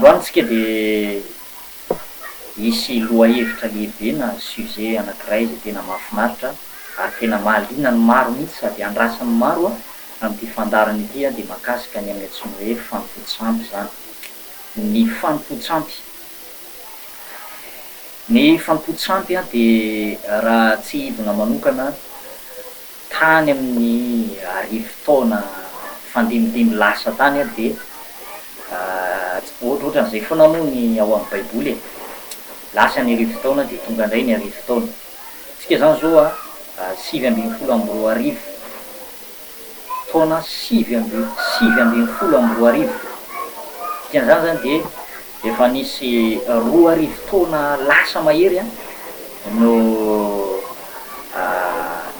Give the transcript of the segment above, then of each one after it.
Androany tsika dia hisy lohahevitra lehibe na sujet anankiray izay tena mahafinaritra ary tena mahaliana ny maro mihitsy sady andrasan'ny maro amin'ity fandaharana ity dia mahakasika ny amin'ny antsoina hoe fanompoan-tsampy izany. Ny fanompoan-tsampy. Ny fanompoan-tsampy dia raha tsiahivina manokana Tany amin'ny arivotaona nifandimbidimby lasa tany dia ohatrohatran'izay foana moa ny ao amin'ny baiboly e! Lasa ny arivotaona dia tonga indray ny arivotaona. Tsika izany izao a, 2019 taona sivy amby 2019, dikan'izany izany dia Efa nisy 2000 taona lasa mahery no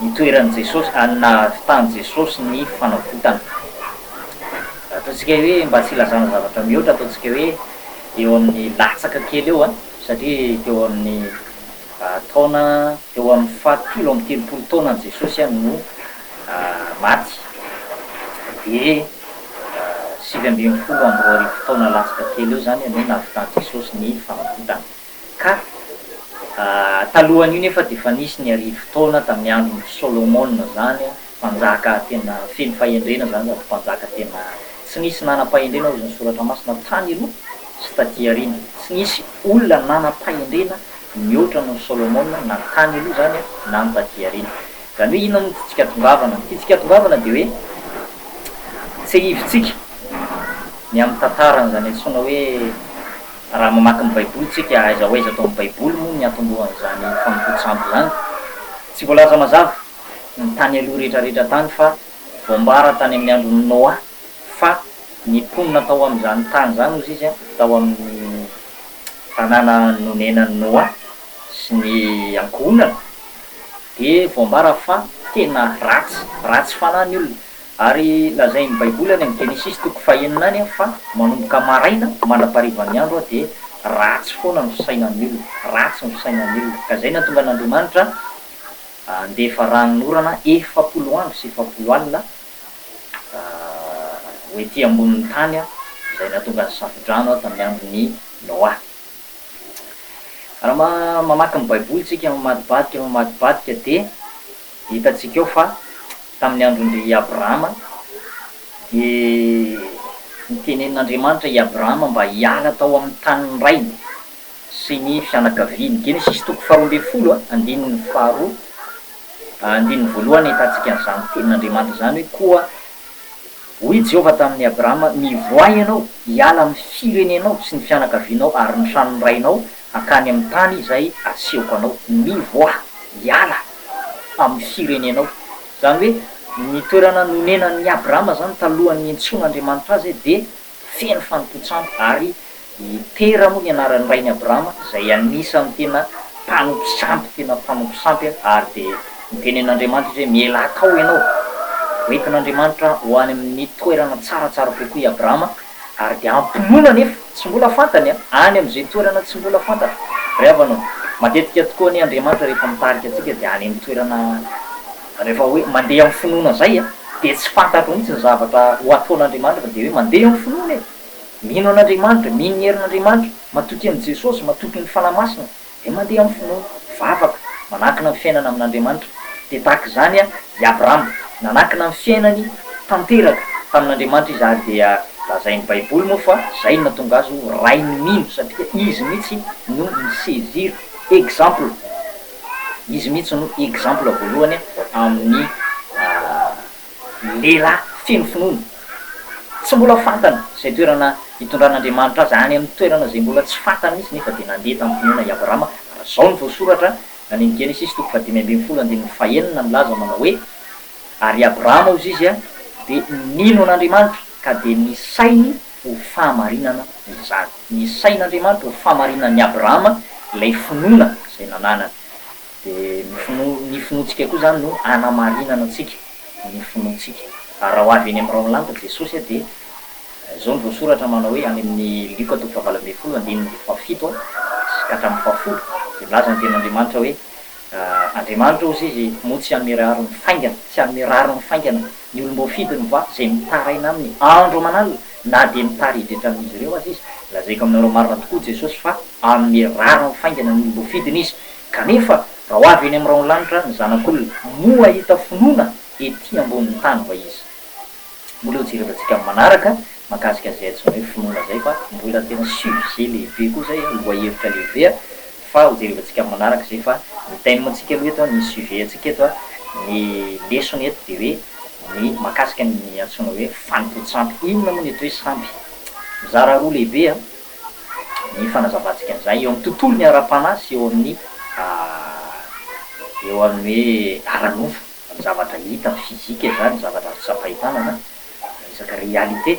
nitoeran'i Jesosy, nahavitan'i Jesosy ny fanavotana. Ataontsika hoe, mba tsy hilazana zavatra mihoatra, ataontsika hoe eo amin'ny latsaka kely eo, satria teo amin'ny taona teo amin'ny faha-33 taonan'i Jesosy no maty, dia 2019 taona latsaka kely eo izany no nahavitan'i Jesosy ny fanavotana. Ka talohan'io nefa dia efa nisy ny arivo taona tamin'ny andron'i Solomona izany, mpanjaka tena feno fahendrena izany sady mpanjaka tena tsy nisy nanam-pahendrena hozy ny soratra masina tany aloha sy taty aoriana. Tsy nisy olona nanam-pahendrena mihoatra noho Solomona na tany aloha izany na ny taty aoriana. Izany hoe inona moa no tiantsika atongavana? Ny tiantsika atongavana dia hoe tsiahivintsika ny amin'ny tantaran'izany antsoina hoe raha mamaky ny baiboly tsika, aiza ho aiza ato amin'ny baiboly moa ny niantombohan'izany fanompoan-tsampy izany? Tsy voalaza mazava ny tany aloha rehetra rehetra tany fa voambara tany amin'ny andron'i Noa fa ny mponina tao amin'izany tany izany hozy izy tao amin'ny tanàna nonenan'i Noa sy ny ankohonany dia voambara fa tena ratsy, ratsy fanahy ny olona. Ary lazain'ny Baiboly any amin'ny Genesisy toko fahenina any fa manomboka maraina mandra-paharivan'ny andro dia ratsy foana ny fisainan'ny olona, ratsy ny fisainan'ny olona. Ka izay nahatonga an'Andriamanitra handefa ranonorana 40 andro sy 40 alina ho ety ambonin'ny tany, izay nahatonga ny safo-drano tamin'ny andron'i Noa. Raha mamaky ny Baiboly isika mamadibadika mamadibadika dia hitantsika eo fa tamin'ny andron-dry Abrahama dia nitenenin'Andriamanitra i Abrahama mba hiala tao amin'ny tanin'ny rainy sy ny fianakaviany. Genesisy toko faharoa ambin'ny folo andininy faharoa andininy voalohany ahitantsika an'izany tenin'Andriamanitra izany hoe koa Hoy i Jehovah tamin'i Abrama, Mivoaha ianao, hiala amin'ny firenenao sy ny fianakavianao ary ny tranon'ny rainao hankany amin'ny tany izay asehoko anao. Mivoaha, hiala amin'ny firenenao. Izany hoe, ny toerana nonenan'i Abrama izany talohan'ny niantsoan'Andriamanitra azy dia feno fanompoan-tsampy ary I Tera moa ny anaran'ny rain'i Abrama, izay anisan'ny tena mpanompo sampy, tena mpanompo sampy, ary dia niteny an'Andriamanitra izy hoe, Mialà tao ianao. Hoentin'Andriamanitra ho any amin'ny toerana tsaratsara kokoa i Abrama, ary dia am-pinoana anefa, tsy mbola fantany, any amin'izay toerana tsy mbola fantatra. Ry havana ô, matetika tokoa anie Andriamanitra rehefa mitarika antsika dia any amin'ny toerana, rehefa hoe mandeha amin'ny finoana izay, dia tsy fantatro mihitsy ny zavatra ho ataon'Andriamanitra fa dia hoe mandeha amin'ny finoana e! Mino an'Andriamanitra, mino ny herin'Andriamanitra, matoky an'i Jesosy, matoky ny Fanahy Masina, dia mandeha amin'ny finoana, vavaka, manankina ny fiainana amin'Andriamanitra. Dia tahaka izany i Abrahama, nanankina ny fiainany tanteraka tamin'Andriamanitra izy ary dia lazain'ny Baiboly moa fa izay no nahatonga azy ho rain'ny mino satria izy mihitsy no ni-saisir exemple, izy mihitsy no exemple voalohany amin'ny Lehilahy feno finoana. Tsy mbola fantany izay toerana hitondran'Andriamanitra azy, any amin'ny toerana izay mbola tsy fantany mihitsy, nefa dia nandeha tamin'ny finoana i Abrahama. Ary izao no voasoratra any amin'ny Genesisy toko fahadimy ambin'ny folo andininy fahenina milaza manao hoe, Ary i Abrahama, hozy izy, dia nino an'Andriamanitra, ka dia nisainy ho fahamarinana izany. Nisain'Andriamanitra ho fahamarinan'i Abrahama ilay finoana izay nananany. Dia ny finoa, ny finoantsika koa izany no anamarinana antsika, ny finoantsika. Ary raha ho avy eny amin'ny rahon'ny lanitra Jesosy dia izao no voasoratra manao hoe any amin'ny Lioka toko fahavalo ambin'ny folo andininy fahafito sy ka hatramin'ny fahafolo dia milaza ny tenin'Andriamanitra hoe Andriamanitra hozy izy moa tsy hanome rariny faingana, tsy hanome rariny faingana ny olom-boafidiny va izay mitaraina aminy andro aman'alina na dia mitaredretra amin'izy ireo aza izy. Lazaiko aminareo marina tokoa Jesosy fa hanome rariny faingana ny olom-boafidiny Izy. Kanefa, raha ho avy eny amin'ny rahon'ny lanitra ny Zanak'olona, moa hahita finoana ety ambonin'ny tany va Izy? Mbola ho jerevantsika amin'ny manaraka mahakasika an'izay antsoina hoe finoana izay fa mbola tena sujet lehibe koa izay, lohahevitra lehibe fa ho jerevantsika amin'ny manaraka izay fa ny thème antsika aloha eto, ny sujet antsika eto, ny lesona eto dia hoe ny mahakasika ny antsoina hoe fanompoan-tsampy. Inona moa ny atao hoe sampy? Mizara roa lehibe ny fanazavantsika an'izay eo amin'ny tontolon'ny ara-panahy sy eo amin'ny eo amin'ny hoe ara-nofo. Ny zavatra hita, ny physique izany, ny zavatra azo tsapain-tanana, resaka réalité,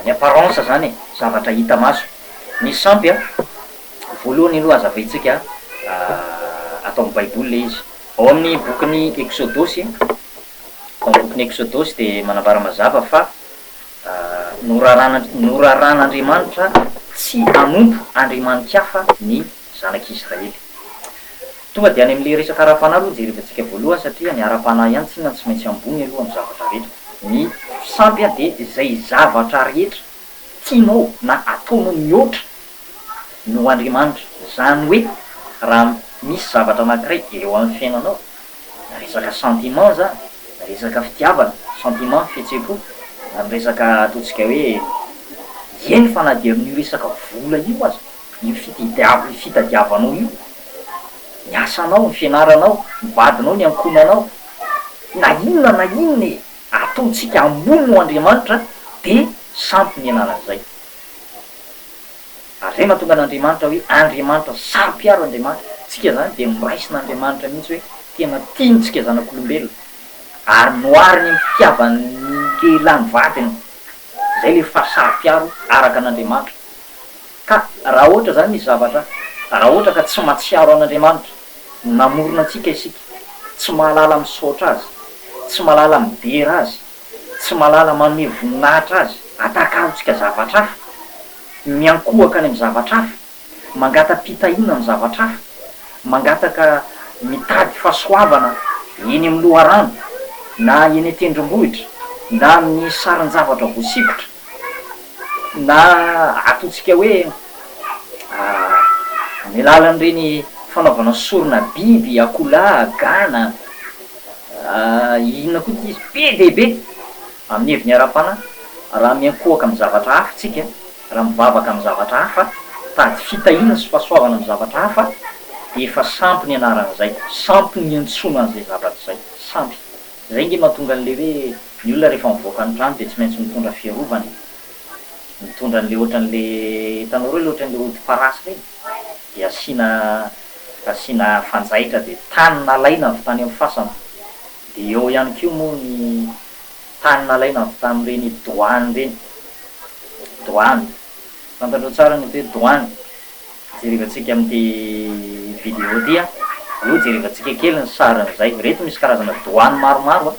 ny apparence izany e, zavatra hita maso. Ny sampy an, voalohany aloha hazavaintsika ato amin'ny baiboly ilay izy. Ao amin'ny bokin'ny Eksodosy, ao amin'ny bokin'ny Eksodosy dia manambara mazava fa norarana noraran'Andriamanitra tsy hanompo andriamani-kafa ny zanak'Israely. Tonga dia any amin'ilay resaka ara-panahy aloha jerevantsika voalohany satria ny ara-panahy ihany tsinona no tsy maintsy ambony aloha amin'ny zavatra rehetra. Ny sampy dia izay zavatra rehetra tianao na ataonao mihoatra noho Andriamanitra. Izany hoe raha misy zavatra anankiray eo amin'ny fiainanao, na resaka sentiment izany, na resaka fitiavana, sentiment, fihetseham-po, na ny resaka ataontsika hoe eny fa na dia amin'io resaka vola io aza, Io fitediava fitadiavanao io, ny asanao, ny fianaranao, ny vadinao, ny ankohonanao, na inona na inona e, ataontsika ambony noho Andriamanitra dia sampy ny anaran'izay. Ary izay mahatonga an'Andriamanitra hoe Andriamanitra saro-piaro Andriamanitra. Tsika izany dia noraisin'Andriamanitra mihitsy hoe tena tiany tsika zanak'olombelona ary nohariny amin'ny fitiavan'ny lehilahy ny vadiny. Izay ilay fahasaro-piaro araka an'Andriamanitra. Ka raha ohatra izany misy zavatra, raha ohatra ka tsy mahatsiaro an'Andriamanitra namorona antsika isika, tsy mahalala misaotra Azy, tsy mahalala midera Azy, tsy mahalala manome voninahitra Azy, atakalontsika zavatra hafa, miankohaka any amin'ny zavatra hafa, mangata-pitahiana amin'ny zavatra hafa, mangataka mitady fahasoavana eny amin'ny loharano, na eny an-tendrombohitra, na amin'ny sarin-javatra voasikotra, na ataontsika hoe amin'ny alalan'ireny fanaovana sorona biby, akoholahy, gana, inona koa ity izy, be dia be amin'ny heviny ara-panahy, raha miankohoka amin'ny zavatra hafa isika, raha mivavaka amin'ny zavatra hafa, mitady fitahiana sy fahasoavana amin'ny zavatra hafa, dia efa sampy ny anaran'izay, sampy ny iantsoana an'izay zavatra izay, sampy. Izay nge mahatonga an'le hoe ny olona rehefa mivoaka ny trano dia tsy maintsy mitondra fiarovana e! Mitondra an'le ohatran'le hitanao reo le ohatran'le hodi-parasy reny? Dia asiana asiana fanjaitra dia tany nalaina avy tany amin'ny fasana. Dia eo ihany koa moa ny tany nalaina avy tamin'ireny doany ireny. Doany. Fantatrao tsara ny atao hoe doany. Jerevantsika amin'ity vidéo ity an. Aleo jerevantsika kely ny sarin'izay. Ireto misy karazana doany maromaro an,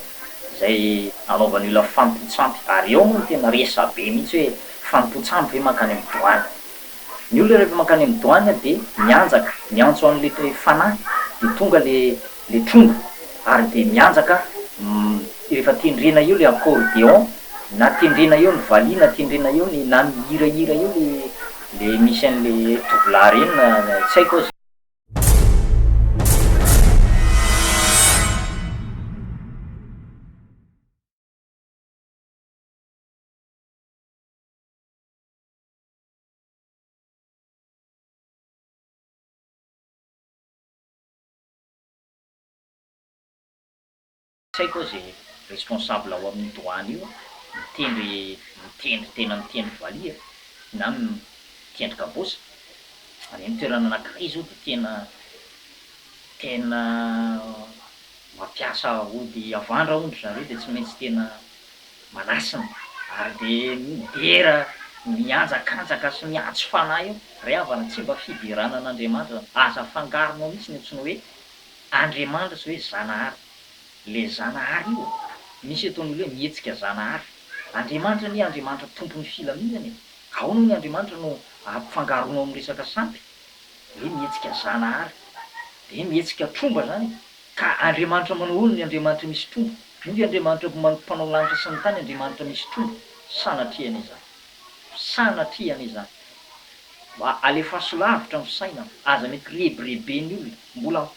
izay anaovan'ny olona fanompoan-tsampy. Ary eo moa no tena resabe mihitsy hoe fanompoan-tsampy ve mankany amin'ny doany. Ny olona rehefa mankany amin'ny doany dia mianjaka, miantso an'ilay fanahy dia tonga ilay le tromba ary dia mianjaka rehefa tendrena eo le accordéon na tendrena eo ny valiha na tendrena eo ny na mihirahira eo le le misy an'le tovolahy reny na tsy haiko aho Tsy haiko ze responsable ao amin'ny douane io mitendry mitendry tena mitendry valiha na mitendry kabôsy, any amin'ny toerana anakiray zao de tena tena mampiasa ody avandra hono ry zareo de tsy maintsy tena manasina ary dia midera mihanjakanjaka sy miantso fanahy eo, ry havana tsy mba fiderana an'Andriamanitra zany, aza afangaronao mihitsy ny antsoina hoe Andriamanitra sy hoe Zanahary, le Zanahary io misy ataon'olo hoe mihetsika Zanahary, Andriamanitra anie Andriamanitra tompon'ny filaminana e, ahoana hono Andriamanitra no ampifangaronao amin'ny resaka sampy, hoe mihetsika Zanahary, dia mihetsika tromba zany e. Ka Andriamanitra manao ahoana ny Andriamanitra misy tromba? Moa ve Andriamanitra mpanao lanitra sy ny tany Andriamanitra misy tromba? Sanatria anie izany. Sanatria anie izany. Mba alefaso lavitra ny fisainana, aza mety rebireben'ny olona, mbola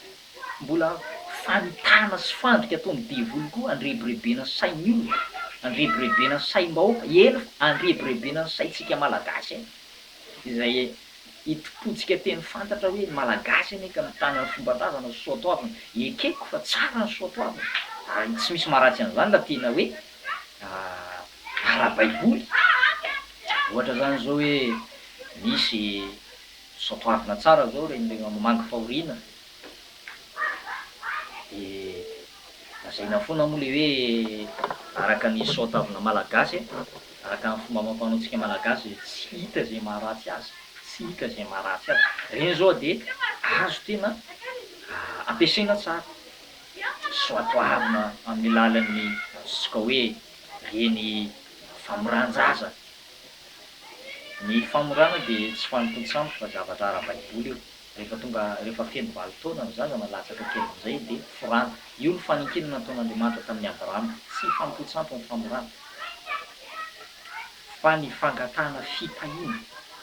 mbola famitahana sy fandrika ataon'ny devoly koa andrebirebena sain'ny olona, andrebirebena saim-bahoaka, eny fa andrebirebena ny saintsika malagasy e, izay itompoantsika teny fantatra hoe ny malagasy anie ka mitana ny fomban-drazana sy soatoavina, ekeko fa tsara ny soatoavina ary tsy misy maharatsy an'izany raha tena hoe ara-baiboly, ohatra zany zao hoe misy soatoavina tsara zao reny le mamangy fahoriana de lazaina foana moa le hoe araka ny soatavina malagasy e, araka ny fomba amam-panaontsika malagasy de tsy hita zay maharatsy azy, tsy hita zay maharatsy azy, reny zao de azo tena ampiasaina tsara. Soatoavina amin'ny alalan'ny azontsika hoe reny famoran-jaza. Ny famorana dia tsy fanompoan-tsampy fa zavatra ara-baiboly io. Rehefa tonga, rehefa feno valo taona ny zaza na latsaka kelin'izay dia forana. Io no fanenkena nataon'Andriamanitra tamin'i Abrahama. Tsy fanompoan-tsampy ny famorana fa ny fangatahana fitahiana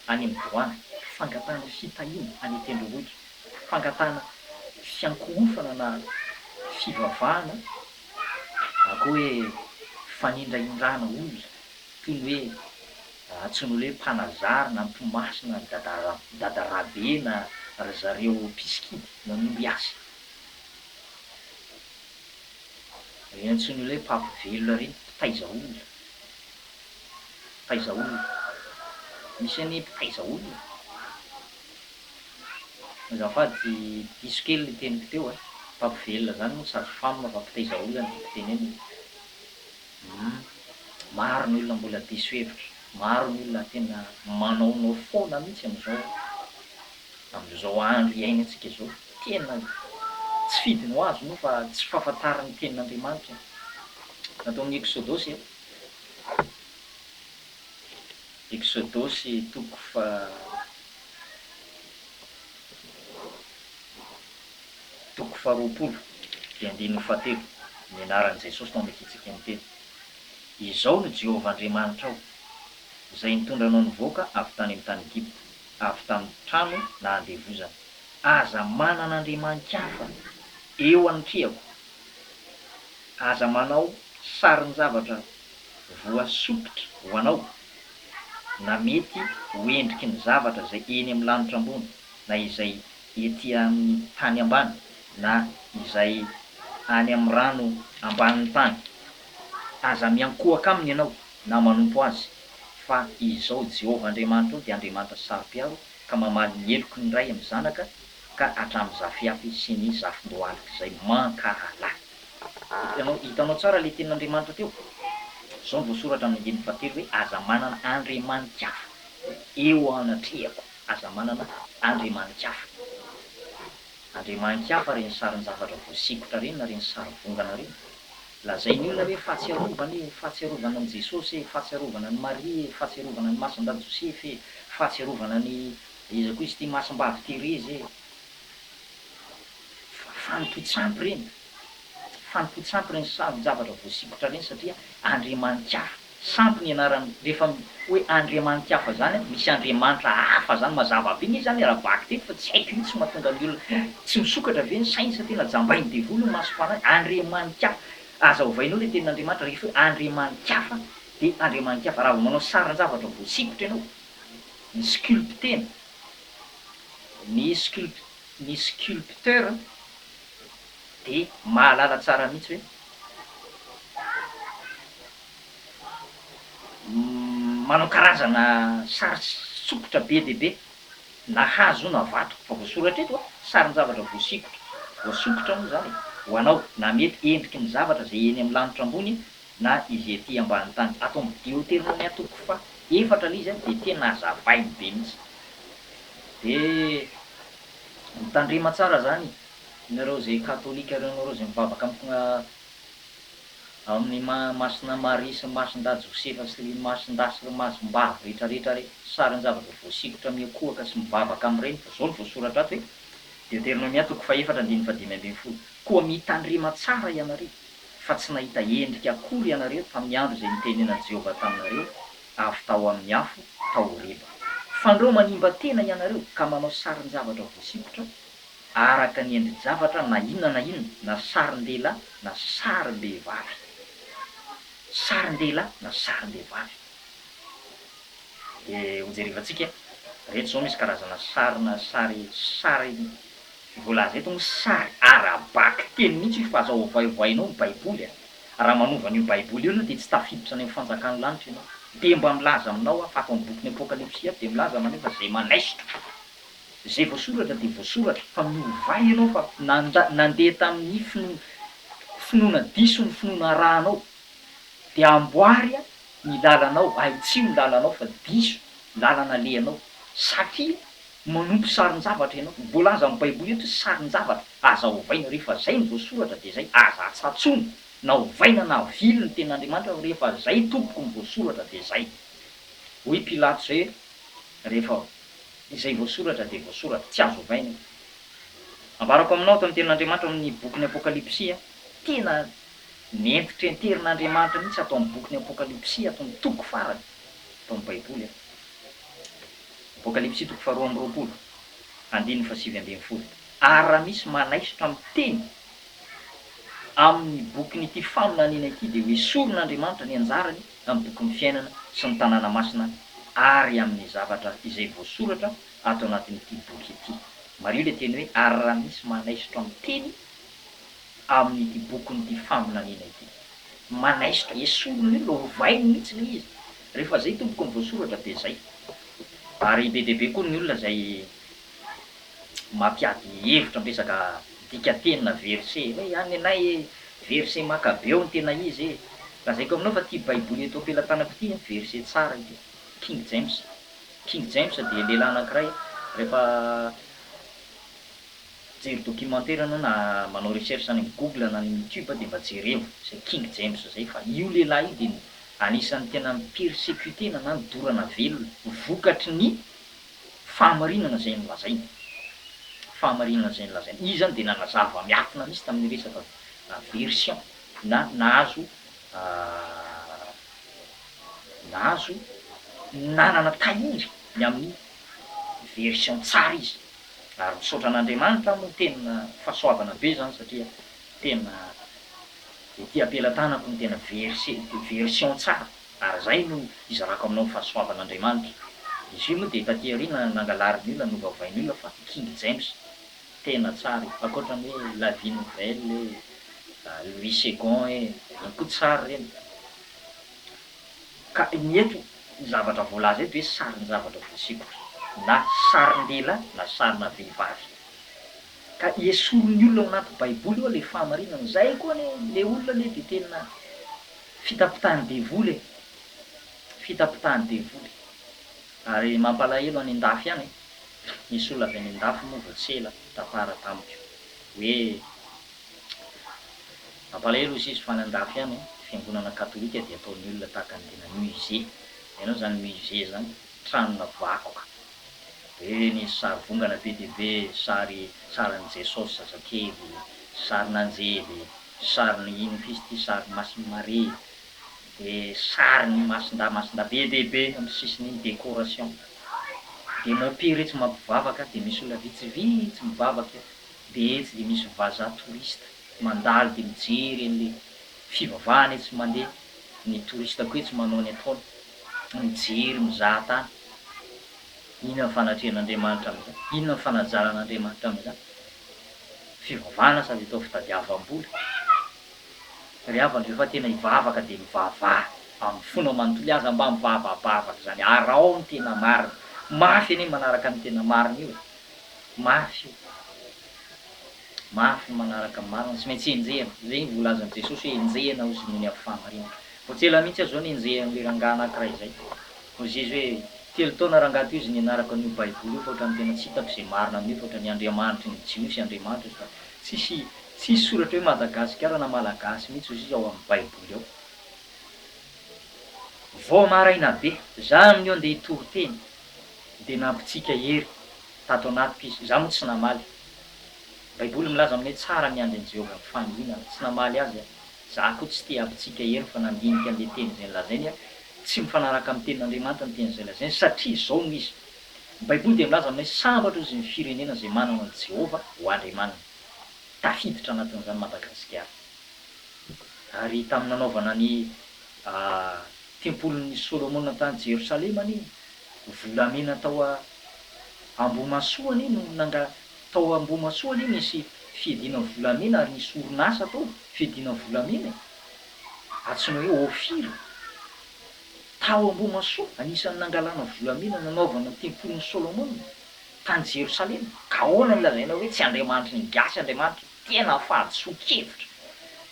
any amin'ny doany, fangatahana fitahiana any an-tendrombohitra. Fangatahana fiankohofana na fivavahana na koa hoe fanindrahindrana olona toy ny hoe antsoin'olona hoe mpanazary na mpimasy na dadarabe na ry zareo mpisikidy manoro hiasy. Ireny antsoin'olona hoe mpampivelona ireny, mpitaiza olona. Mpitaiza olona. Misy anie mpitaiza olona e. Azafady diso kely le teniko teo a! Mpampivelona zany moa sage femme fa mpitaiza olona no tiako tenenina. Humm maro ny olona mbola diso hevitra, maro ny olona tena manaonao foana mihitsy amizao amizao andro iainantsika izao, tena tsy fidiny ho azy moa fa tsy fahafantarany ny tenin'Andriamanitra e! Ato amin'ny Eksodosy a! Eksodosy toko faha. Toko faharoapolo, dia andininy fahatelo, Ny anaran'i Jesosy no amekintsika ny teny. Izao no Jehovah Andriamanitrao, Izay nitondra anao nivoaka avy tany amin'ny tany Egypta, avy tamin'ny trano nahandevozana. Aza manana andriamani-kafa eo anatrehako, aza manao sarin-javatra voasokitra ho anao, na mety ho endriky ny zavatra izay eny amin'ny lanitra ambony, na izay ety amin'ny tany ambany, na izay any amin'ny rano ambanin'ny tany. Aza miankohoka aminy ianao, na manompo azy, fa Izaho Jehovah Andriamanitrao dia Andriamanitra saro-piaro, ka mamaly ny heloky ny ray amin'ny zanaka ka hatramin'ny zafiafy sy ny zafin-dohalik'izay mankahala. Hitanao, hitanao tsara ilay tenin'Andriamanitra teo? Izao no voasoratra amin'ny andininy fahatelo hoe, Aza manana andriamani-kafa eo anatrehako. Aza manana andriamani-kafa. Andriamani-kafa ireny sarin-javatra voasikotra ireny na ireny sarivongana ireny. Lazain'ny olona hoe fahatsiarovana e, fahatsiarovana an'i Jesosy e, fahatsiarovana an'i Maria e, fahatsiarovana an'i Masindahy Josefa e, fahatsiarovana an'i iza koa izy ity, Masimbavy Terezy e. Fa fanompoan-tsampy ireny. Fanompoan-tsampy ireny sarin-javatra voasikotra ireny satria andriamani-kafa. Sampy ny anarany. Rehefa hoe andriamani-kafa izany an, misy andriamanitra hafa izany. Mazava be nge izany ara-bakiteny fa tsy haiko mihitsy mahatonga ny olona tsy misokatra ve ny sainy sa tena jambain'ny devoly ny masom-panahy. Andriamani-kafa. Aza ovainao ilay tenin'Andriamanitra rehefa hoe andriamani-kafa dia andriamani-kafa. Raha vao manao sarin-javatra voasikotra ianao, ny sculpter-na, ny sculp-, ny sculpteur dia mahalala tsara mihitsy hoe manao karazana sary sokitra be dia be na hazo na vato fa voasoratra eto a, sarin-javatra voasikotra, voasokitra moa izany e, ho anao na mety endriky ny zavatra izay eny amin'ny lanitra ambony na izay ety ambany tany. Ato amin'ny Deoteronomia toko faha efatra ilay izy dia tena hazavainy be mihitsy. Dia mitandrema tsara izany nareo izay katolika ireo nareo izay mivavaka amin'ny masina Maria sy masindahy Josefa sy ry masindahy sy ry masimbavy rehetra rehetra re, sarin-javatra voasikotra miankohoka sy mivavaka amin'ireny fa izao no voasoratra ato hoe, Deoteronomia toko fahefatra andininy fahadimy ambin'ny folo, Koa mitandrema tsara ianareo, fa tsy nahita endrika akory ianareo tamin'ny andro izay nitenenan'i Jehovah taminareo avy tao amin'ny afo. Tao Horeba. Fandrao manimba tena ianareo ka manao sarin-javatra voasikotra araka ny endri-javatra na inona na inona, na sarin-dehilahy na sarim-behivavy. Sarin-dehilahy na sarim-behivavy. Dia hojerevantsika, ireto izao misy karazana sarina sary sary voalaza eto moa sary ara-bakiteny mihitsy io fa aza ovaiovainao ny baiboly a! Raha manova an'io baiboly io ianao dia tsy tafiditra any amin'ny fanjakan'ny lanitra ianao. Dia mba milaza aminao aho fa ato amin'ny bokin'ny apokalypsy ato dia milaza maneho fa izay manaisotra izay voasoratra dia voasoratra fa miovay ianao fa nanda nandeha tamin'ny finoana finoana diso ny finoana arahanao dia amboary ny lalanao, ahitsio ny lalanao fa diso lalana alehanao satria manompo sarin-javatra ianao. Voalaza amin'ny baiboly eto hoe sarin-javatra, aza ovaina, rehefa zay no voasoratra dia zay, aza atsatsoina na ovaina na avily ny tenin'Andriamanitra fa rehefa zay tompoko no voasoratra dia zay. Hoy Pilato zay hoe rehefa izay voasoratra dia voasoratra, tsy azo ovaina io. Ambarako aminao ato amin'ny tenin'Andriamanitra ao amin'ny bokin'ny Apokalypsy, tena Nentitrenterin'Andriamanitra mihitsy ato amin'ny bokin'ny Apokalypsy, ato amin'ny toko farany ato amin'ny Baiboly. Apokalypsy toko faharoa amby 20, andininy fahasivy ambin'ny folo. Ary raha misy manaisotra miteny amin'ny bokin'ity faminaniana ity, dia hoesorin'Andriamanitra ny anjarany amin'ny bokin'ny fiainana sy ny tanàna masina ary amin'ny zavatra izay voasoratra ato anatin'ity boky ity. Mariho ilay teny hoe ary raha misy manaisotra miteny amin'ity bokin'ity faminaniana ity. Manaisotra, esoriny io, lovainy mihitsy ilay izy. Rehefa izay tompoko ny voasoratra dia izay. Ary be dia be koa ny olona izay mampiady hevitra amin'ny resaka dikanteny na verset, hoe any nenay e, verset Makabeo no tena izy e. Lazaiko aminao fa ity baiboly eto am-pelatanako ity an, verset tsara ity, King James. King James dia lehilahy anankiray rehefa. Mijery documentaire anao na manao recherche any amin'ny google na any amin'ny youtube dia mba jerevo izay King James izay fa io lehilahy io dia anisan'ny tena ni-persecuter-na na nodorana velona vokatry ny fahamarinana izay nolazainy. Fahamarinana izay nolazainy. Izy izany dia nanazava miafina mihitsy tamin'ny resaka version na nahazo nahazo nanana tahiry ny amin'ny version tsara izy. Ary misaotra an'Andriamanitra aho moa tena fahasoavana be izany satria tena ety am-pelatanako ny tena verse version tsara ary izay no izarako aminao ny fahasoavan'Andriamanitra. Izy io moa dia taty aoriana nangalarin'ny olona novavain'ny olona fa King James tena tsara io ankoatra ny hoe la vie nouvelle e, Louis Segond e, ireny koa tsara ireny. Ka ny eto ny zavatra voalaza eto hoe sarin-javatra voasikotra, na sarin-dehilahy na sarina vehivavy. Ka esorin'ny olona ao anaty baiboly oa le fahamarinana, zay koa anie le olona anie de tena fitapitahan'ny devoly e, fitapitahan'ny devoly. Ary mampalahelo any an-dafy any e, nisy olona avy any an-dafy moa vao tsy ela nitantara tamiko hoe, Mampalahelo hozy izy fa any andafy any fiangonana katolika dia ataon'ny olona tahaka ny tena musée. Hainao izany musée izany? Tranona vakoka. Be ny sary vongana be dia be, sary sarin'i Jesosy zazakely, sarin'anjely, sarin'i ino koa izy ity, sarin'i Masin'i Maria, dia sarin'i Masindahy Masindahy be dia be amin'ny sisiny iny, décoration. Dia mompera etsy mampivavaka dia misy olona vitsivitsy mivavaka Dia etsy dia misy vazaha touriste mandalo dia mijery an'le fivavahana etsy mandeha, ny touriste koa etsy manao ny ataony, mijery mizaha tany. Inona ny fanatrehan'Andriamanitra amin'izany? Inona ny fanajana an'Andriamanitra amin'izany? Fivavahana sady atao fitadiavam-bola. Ry havana, rehefa tena hivavaka dia mivavaha amin'ny fonao manontolo, aza mba mivavabavaka izany, araho ny tena marina. Mafy anie ny manaraka ny tena marina io e. Mafy io. Mafy ny manaraka ny marina, tsy maintsy enjehina. Izay ny voalazan'i Jesosy hoe enjehina hozy noho ny amin'ny fahamarinana. Vao tsy ela mihitsy aho izao nenjehan'ilay rangahy anankiray izay. Hozy izy hoe, telo taona rangahy teo izy nianarako an'io baiboly io fa ohatran'ny tena tsy hitako izay marina amin'io fa ohatran'ny Andriamanitry ny Jiosy Andriamanitra izy fa tsisy tsisy soratra hoe Madagasikara na Malagasy mihitsy hozy izy ao amin'ny baiboly ao. Vao maraina be, za amin'io andeha hitory teny dia nampitsika hery tato anatiko izy. Izaho moa tsy namaly. Baiboly milaza aminay hoe tsara miandry an'i Jehovah amin'ny fahanginana. Tsy namaly azy aho. Izaho koa tsy te hampitsika hery fa nandinika an'ilay teny izay nolazainy aho. Tsy mifanaraka amin'ny tenin'Andriamanitra ny teny izay lazainy satria izao no izy. Ny Baiboly dia milaza aminay sambatra izy ny firenena izay manana an'i Jehovah ho Andriamaniny. Tafiditra anatin'izany Madagasikara. Ary tamin'ny nanaovana ny tempolin'i Solomona tany Jerosalema anie, volamena tao Ambohimahasoa anie no nanga, tao Ambohimahasoa anie nisy fiadiana volamena ary nisy orinasa tao fiadiana volamena e! Antsoina hoe Ofira. Tao Ambohimahasoa, anisan'ny nangalana volamena nanaovana ny tempolin'i Solomona tany Jerosalema. Ka ahoana no lazainao hoe tsy Andriamanitry ny gasy Andriamanitra? Tena fahadisoan-kevitra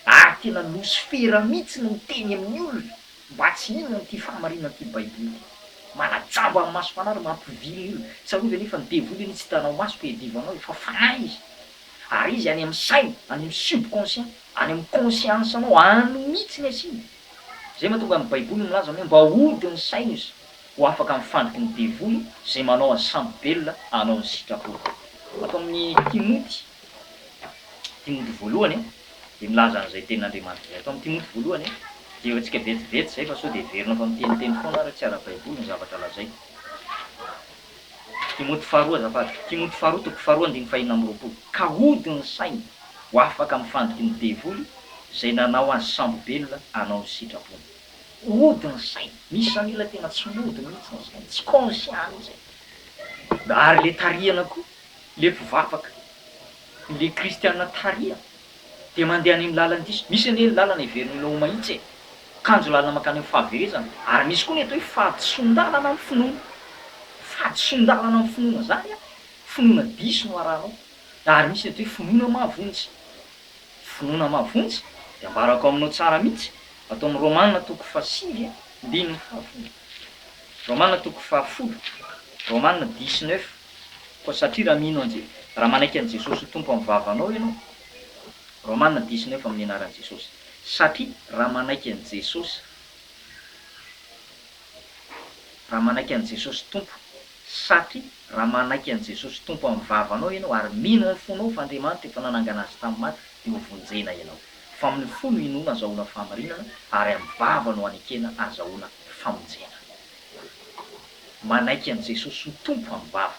ary tena losifera mihitsy ny miteny amin'ny olona mba tsy hino an'ity fahamarinan'ity Baiboly ity. Manajamba ny masom-panahy ary mampivily ny olona. Tsarovy anie fa ny devoly anie tsy hitanao maso ka iadivanao e, fa fanahy izy. Ary izy any amin'ny saina, any amin'ny subconscient, any amin'ny conscience-nao, any mihitsy ny asiany. Izay mahatonga ny Baiboly milaza hoe mba hody ny saina izy ho afaka amin'ny fandriky ny devoly izay manao azy sambo-belona hanao ny sitrapony. Ato amin'ny Timoty, Timoty voalohany dia milaza an'izay tenin'Andriamanitra izay. Ato amin'ny Timoty voalohany dia efa-tsika vetivety izay fa sao dia heverina fa miteniteny foana ary tsy ara-baiboly ny zavatra lazaiko. Timoty faharoa azafady, Timoty faharoa toko faharoa andininy fahenina amby 20, Ka hody ny sainy ho afaka amin'ny fandriky ny devoly izay nanao azy sambo-belona hanao ny sitrapony. Hody ny sainy. Misy zany olona tena tsy mody mihitsy ny sainy, tsy conscient mihitsy. Ary le tarihana koa, le mpivavaka, le kristiana tarihana dia mandeha any amin'ny lalan-diso. Misy anie ny lalana heverin'olona ho mahitsy e! Kanjo lalana mankany amin'ny fahaverezana. Ary misy koa ny atao hoe fahadisoan-dalana amin'ny finoana. Fahadisoan-dalana amin'ny finoana izany an, finoana diso no arahanao. Ary misy ny atao hoe finoana mahavonjy. Finoana mahavonjy dia ambarako aminao tsara mihitsy, ato amin'ny Romana toko fahasivy andininy fahafolo. Romana toko fahafolo, Romana dix neuf, Koa satria raha mino an'i Je, raha manaiky an'i Jesosy ho Tompo amin'ny vavanao ianao, Romana dix neuf amin'ny anaran'i Jesosy, satria raha manaiky an'i Jesosy, raha manaiky an'i Jesosy Tompo, satria raha manaiky an'i Jesosy Tompo amin'ny vavanao ianao ary mino amin'ny fonao fa Andriamanitra efa nanangana Azy tamin'ny maty, dia ho vonjena ianao. Fa amin'ny fo no inoana azahoana fahamarinana, ary amin'ny vava no anekena azahoana famonjena. Manaiky an'i Jesosy ho Tompo amin'ny vava.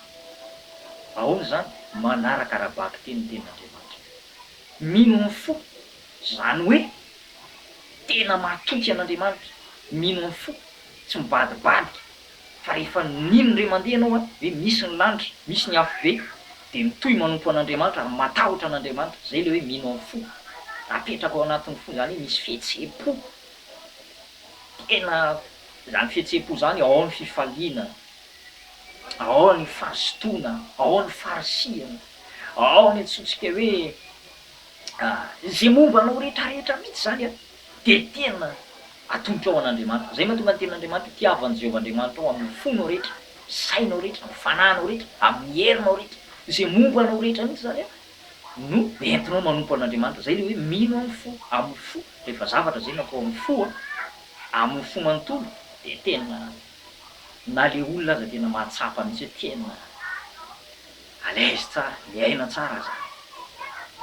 Ahoana izany? Manaraka ara-bakiteny ny Tenin'Andriamanitra. Mino amin'ny fo, izany hoe tena matoky an'Andriamanitra, mino amin'ny fo, tsy mivadibadika, fa rehefa nino indray mandeha ianao hoe misy ny lanitra, misy ny afobe, dia mitohy manompo an'Andriamanitra ary matahotra an'Andriamanitra. Izay ilay hoe mino amin'ny fo. Apetraka ao anatin'ny fo izany hoe misy fihetseham-po. Tena izany fihetseham-po izany, ao ny fifaliana, ao ny fahazotoana, ao ny faharisihana, ao ny antsointsika hoe izay momba anao rehetrarehetra mihitsy izany an, dia tena atolotrao ho an'Andriamanitra. Izay mahatonga ny tenin'Andriamanitra hoe tiavo an'i Jehovah Andriamanitrao amin'ny fonao rehetra, sainao rehetra, amin'ny fanahinao rehetra, amin'ny herinao rehetra. Izay momba anao rehetra mihitsy izany an, no entinao manompo an'Andriamanitra. Izay ilay hoe mino amin'ny fo, amin'ny fo, rehefa zavatra izay natao amin'ny fo an, amin'ny fo manontolo dia tena na le olona aza tena mahatsapa mihitsy hoe tena à l'aise tsara, miaina tsara za.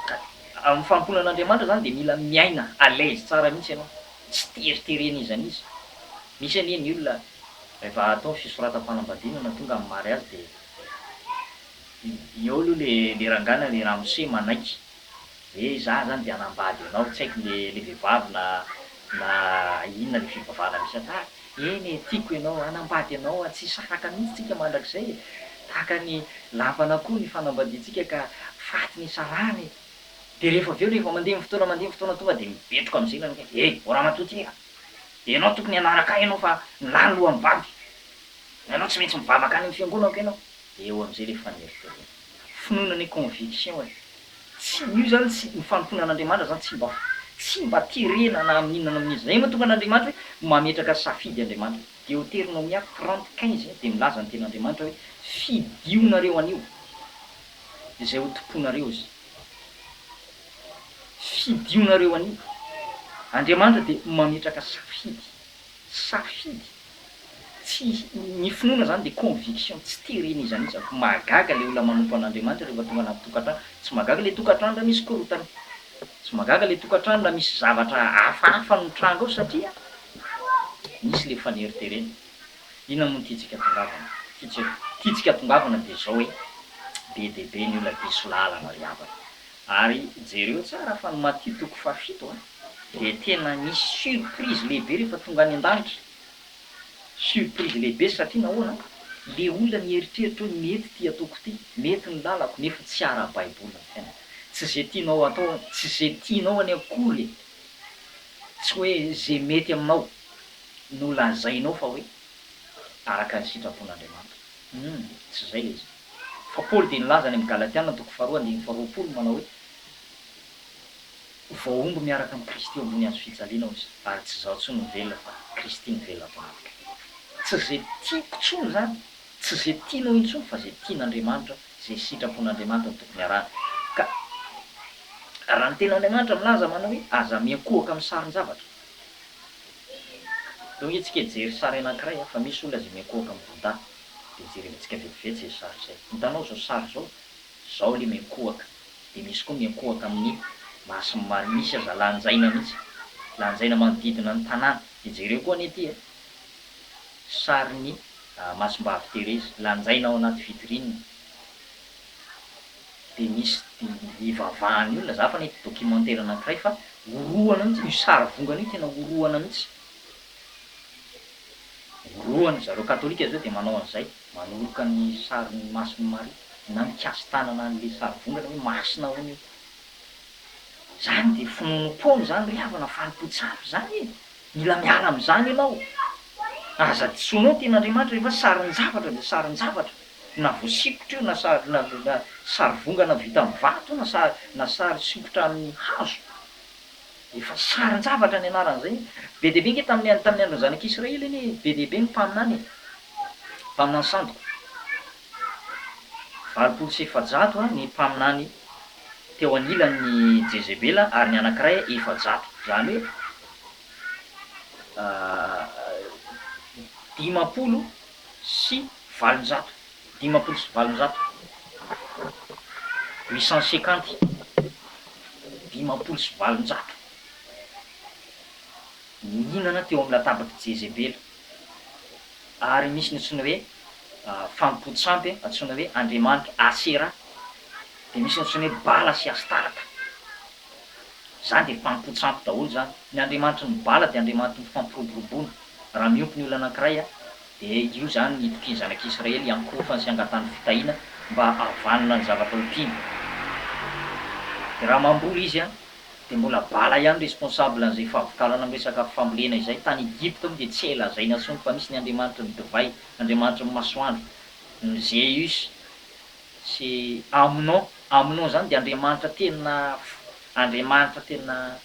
Ka amin'ny fanompoana an'Andriamanitra zany dia mila miaina à l'aise tsara mihitsy ianao, tsy teriteren'iza n'iza. Misy anie ny olona rehefa atao ny fisoratam-panambadiana na tonga amin'ny mariazy dia eo aloha le le rangahy na le ramose manaiky hoe za zany de hanambady anao, tsy haiko le le vehivavy na na inona le fivavahana misy azy, ah eny e tiako ianao, hanambady anao aho, tsy hisaraka mihitsy tsika mandrakizay e, tahaka ny lampan'akoho ny fanambadiantsika ka faty ny hisarahana e, de rehefa avy eo rehefa mandeha ny fotoana mandeha ny fotoana tonga de mibetroka am'zay ny anakay, eh ô ramatoa ty a, ianao tokony hanaraka ahy ianao fa ny lahy no lohan'ny vavy, ianao tsy maintsy mivavaka any amin'ny fiangonako ianao. Eo amizay le faneriterena. Finoana anie conviction e. Tsy, io zany tsy, ny fanompoana an'Andriamanitra zany tsy mba, tsy mba terena na amin'inona na amin'inona. Zay mahatonga an'Andriamanitra hoe mametraka safidy Andriamanitra. Deoteronomia 30 15 dia milaza ny tenin'Andriamanitra hoe fidionareo anio izay ho tomponareo izy. Fidionareo anio. Andriamanitra dia mametraka safidy. Safidy. Tsy, ny finoana zany dia conviction, tsy terena iza n'iza. Mahagaga le olona manompo an'Andriamanitra rehefa tonga anaty tokantrano, tsy mahagaga le tokantrano raha misy korontana, tsy mahagaga le tokantrano raha misy zavatra hafahafa mitranga ao satria. Nisy le faneriterena. Inona moa no tiantsika atongavana? Tiantsika atongavana dia izao hoe, be dia be ny olona diso lalana ry havana. Ary jereo tsara fa ny Matio toko fahafito a, dia tena misy surprise lehibe rehefa tonga any an-danitra. Surprise lehibe satria nahoana? Le olona nieritreritra hoe mety ity ataoko ity, mety ny lalako nefa tsy ara-baiboly ny fiainana. Tsy ze tianao atao, tsy ze tianao anie akory e! Tsy hoe ze mety aminao no lazainao fa hoe araka ny sitrapon'Andriamanitra. Humm, tsy izay ilay izy. Fa Paoly dia nilaza any amin'ny Galatiana toko faharoa andininy faharoapolo manao hoe, Voahombo miaraka amin'i Kristy eo ambony hazo fijaliana hoy izy, ary tsy izaho intsony no velona fa Kristy no velona ato anatiko. Tsy izay tiako intsony izany, tsy izay tianao intsony fa izay tian'Andriamanitra, izay sitrapon'Andriamanitra no tokony arahana. Ka raha ny tenin'Andriamanitra milaza manao hoe aza miankohoka amin'ny sarin-javatra. Ndao ange tsika hijery sary anankiray fa misy olona izay miankohoka amin'i Bouddha. Dia jerevantsika vetivety izay sary izay. Hitanao izao sary izao? Izao ilay miankohoka. Dia misy koa miankohoka amin'ny masin'i Maria. Misy aza lanjaina mihitsy. Lanjaina manodidina ny tanàna. Dia jereo koa anie ity e! Sarin'i Masimbavy Thérèse. Lanjaina ao anaty vitrine. Dia misy ivavahan'ny olona. Za fa nahita documentaire anankiray fa orohana mihitsy. Io sary vongana io tena orohana mihitsy. Orohana. Zareo katolika zao dia manao an'izay. Manoroka ny sarin'ny masin'i Maria. Na mikasi-tanana an'ilay sary vongana hoe masina hono io. Zany dia finoanoam-poana izany ry havana, fanompoan-tsampy izany e! Mila miala amin'izany ianao. Aza disoinao ny tenin'Andriamanitra rehefa sarin-javatra dia sarin-javatra. Na voasikotra io na sary na na sary vongana vita amin'ny vato na sary na sary sikotra amin'ny hazo. Efa sarin-javatra ny anaran'izay. Be dia be ange tamin'ny tamin'ny andron'ny zanak'Israely anie be dia be ny mpaminany e. Mpaminany sandoka. 480 ny mpaminany teo anilan'i Jezebela ary ny anankiray 400. Izany hoe 850, 850, 850, 850 nihinana teo amin'ny latabatr'i Jezebela. Ary misy ny antsoina hoe fanompoan-tsampy antsoina hoe andriamanitra Asera, dia misy ny antsoina hoe Bala sy Astarta. Izany dia fanompoan-tsampy daholo izany. Ny andriamanitry ny Bala dia andriamanitry ny fampiroboroboana. Raha miompy ny olona anankiray dia io izany ny itokian'ny zanak'Israely hiankohofany sy hangatahany fitahiana mba hahavanona ny zavatra ompiany. Dia raha mamboly izy dia mbola Bala ihany responsable an'izay fahavokarana amin'ny resaka fambolena izay. Tany Egypta moa dia tsy hay lazaina intsony fa misy ny andriamanitry ny divay, andriamanitry ny masoandro, ny Zeus sy Amnon. Amnon izany dia andriamanitra tena andriamanitra tena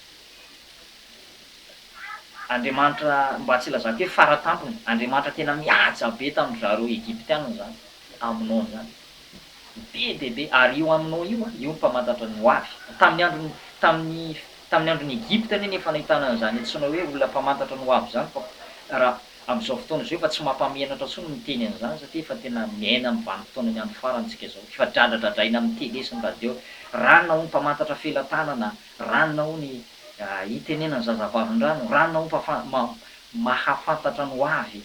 andriamanitra mba tsy hilazako hoe faratampony, andriamanitra tena mihaja be tamin-dry zareo Egyptiana izany Amnon izany. Be dia be, ary io Amnon io an, io no mpamantatra ny hoavy. Tamin'ny andron'ny, tamin'ny, tamin'ny andron'i Egypta anie no efa nahitana an'izany antsoina hoe olona mpamantatra ny hoavy izany fa raha amin'izao fotoana izao efa tsy mampamenatra intsony ny miteny an'izany satria efa tena miaina amin'ny vanim-potoanan'ny andro farany isika izao. Efa dradradradraina amin'ny tele sy ny radio, ranona hono mpamantatra felatanana, ranona hono itenenan'ny zazavavindrano, ranona hono mpafa-, ma-, mahafantatra ny hoavy.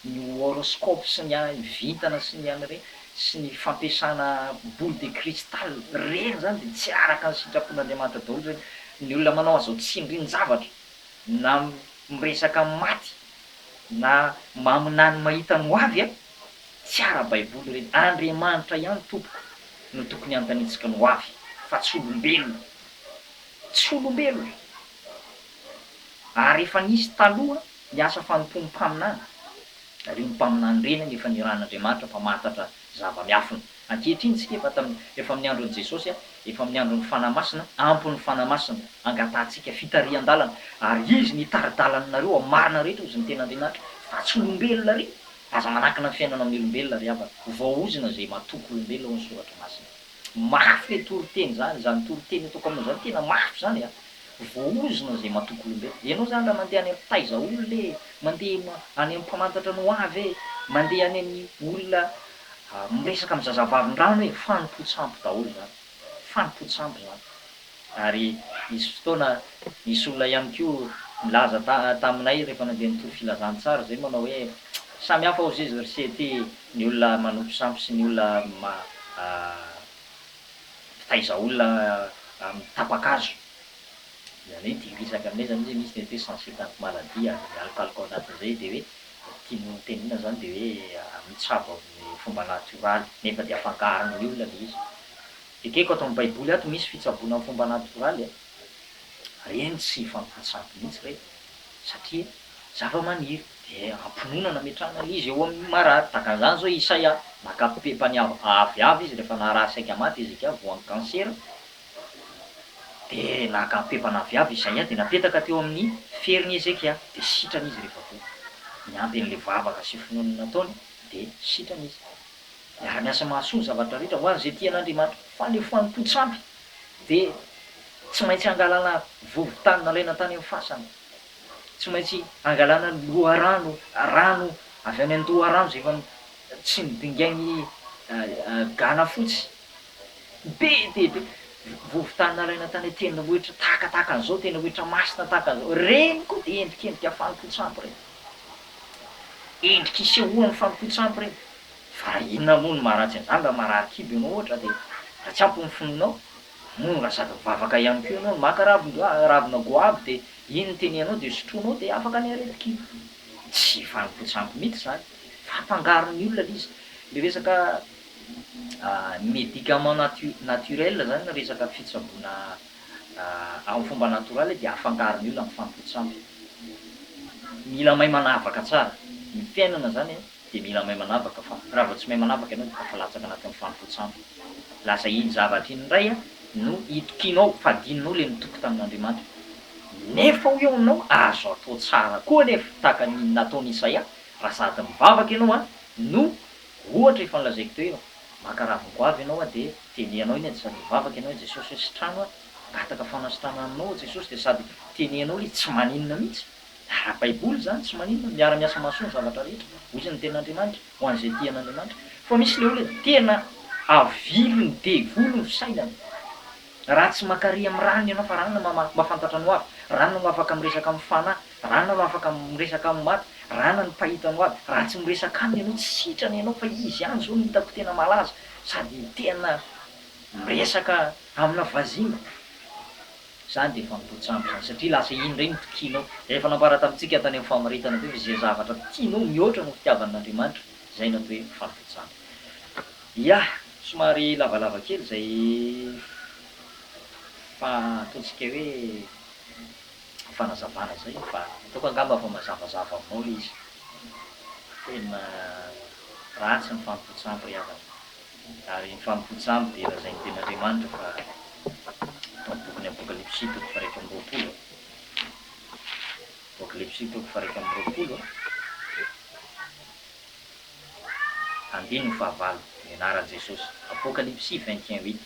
ny horoscope sy ny vintana sy ny an'ireny sy ny fampiasana boule de cristal ireny zany dia tsy araka ny sitrapon'Andriamanitra daholo ireny, ny olona manao an'izao tsindrin-javatra na miresaka amin'ny maty na maminany mahita ny ho avy an, tsy ara-baiboly ireny, Andriamanitra ihany tompoko no tokony hanontaniantsika ny ho avy fa tsy olombelona, tsy olombelona ary efa nisy taloha Ny asa fanompoan'ny mpaminany, ireny mpaminany ireny anie efa nirahin'Andriamanitra mpamantatra zava-miafina. Ankehitriny isika efa tamin'ny, efa amin'ny andron'i Jesosy, efa amin'ny andron'ny Fanahy Masina, ampon'ny Fanahy Masina, angatahantsika fitarihan-dalana, ary Izy no hitari-dalana anareo amin'ny marina rehetra, hozy ny tenin'Andriamanitra, fa tsy olombelona ry! Aza manankina ny fiainana amin'ny olombelona ry havana, voaozona izay matoky olombelona hoy ny Soratra Masina. Mafy le toriteny zany, zany toriteny ataoko aminao zany tena mafy zany a! Voaozona zay matoky olombelona. Ianao zany raha mandeha any amin'ny mpitaiza olona e, mandeha any amin'ny mpamantatra ny ho avy e, mandeha any amin'ny olona miresaka amin'ny zazavavindrano e, fanompoan-tsampy daholo zany, fanompoan-tsampy zany. Ary nisy fotoana nisy olona ihany koa. Nilaza taminay rehefa nandeha nitory filazantsara izay manao hoe, samy hafa hozy izy ry se ty ny olona manompo sampy sy ny olona mpitaiza olona amin'ny tapa-kazo. Izany hoe tia resaka aminay izany izy hoe misy ny atao hoe 150 maladies ary mialokaloka ao anatin'izay dia hoe tiany ho tenenina izany dia hoe mitsabo amin'ny fomba natoraly nefa dia ampangaron'ny olona ilay izy. Ekeko ato amin'ny baiboly ato misy fitsaboana amin'ny fomba natoraly e! Reny tsy hifampitsampy mihitsy re satria zava-maniry dia ampinoana nametrahana ilay izy eo amin'ny marary. Tahaka an'izany izao i Isaia, naka pepany aviavy izy rehefa naharary saika maty Hezekia voan'ny kansera, dia naka pepana aviavy Isaia dia napetaka teo amin'ny ferin'i Hezekia dia sitrana izy rehefa avy eo. Niampy an'ilay vavaka sy finoana nataony dia sitrana izy. Miara-miasa mahasoa ny zavatra rehetra ho an'izay tia an'Andriamanitra. Fa ilay fanompoan-tsampy dia tsy maintsy hangalana vovo-tany nalaina tany amin'ny fasana, tsy maintsy hangalana loharano, rano avy any an-doharano izay efa tsy nodingain'ny gana fotsy. Be dia be. Vovo-tany nalaina tany an-tendrombohitra tahakatahaka an'izao, tendrombohitra masina tahaka an'izao. Ireny koa dia endrikendrika fanompoan-tsampy ireny. Endrika isehoan'ny fanompoan-tsampy ireny. Fa raha inona moa no maharatsy an'izany raha marary kibo ianao ohatra dia raha tsy ampy ny finoanao, moa raha sady mivavaka ihany koa ianao no maka ravin-dra- ravina goavy dia iny no tenehanao dia sotroinao dia afaka ny aretin-kibo. Tsy fanompoan-tsampy mihitsy izany fa ampangaron'ny olona ilay izy. Ilay resaka médicament natu- naturel izany na resaka fitsaboana amin'ny fomba natoraly dia afangaron'ny olona amin'ny fanompoan-tsampy. Mila mahay manavaka tsara ny fiainana izany an! dia mila mahay manavaka fa raha vao tsy mahay manavaka ianao dia tafalatsaka anatin'ny fanompoan-tsampy. Lasa iny zavatra iny indray no itokianao fa adinonao ilay nitoky tamin'Andriamanitra. Nefa hoy aho aminao, azo atao tsara koa anefa tahaka ny nataon'i Isaia, raha sady mivavaka ianao no ohatra efa nolazaiko teo io, maka ravin-goavy ianao dia tenehanao iny dia sady mivavaka ianao hoe Jesosy hoe sitrano aho, mangataka fanasitranana aminao aho Jesosy dia sady tenehanao ilay izy, tsy maninona mihitsy. Ara-baiboly izany, tsy maninona, miara-miasa mahasoa ny zavatra rehetra, hoy izy ny tenin'Andriamanitra, ho an'izay tia an'Andriamanitra. Fa misy ilay olona tena avilin'ny devoly ny fisainany. Raha tsy makary amin'ny ranona ianao, fa ranona mahafantatra ny ho avy, ranona no afaka miresaka amin'ny fanahy, ranona no afaka miresaka amin'ny maty, ranona no mpahita ny ho avy, raha tsy miresaka aminy ianao, tsy sitrana ianao, fa izy ihany izao no hitako tena malaza, sady tena miresaka amina vazimba. Izany dia fanompoan-tsampy izany, satria lasa iny indray no tokianao. Efa nambara tamintsika tany amin'ny famoretana teo fa izay zavatra tianao mihoatra noho fitiavan'Andriamanitra, izay no atao hoe fanompoan-tsampy. Ya, somary lavalava kely izay fa ataontsika hoe fanazavana izay fa ataoko angamba fa mazavazava aminao ilay izy. Tena ratsy ny fanompoan-tsampy ry havana. Ary ny fanompoan-tsampy dia lazain'ny Tenin'Andriamanitra fa ato amin'ny bokin'ny Apokalypsy toko faha-21. Apokalypsy toko faha-21, andininy fahavalo, ny anaran'i Jesosy. Apokalypsy 21 huit,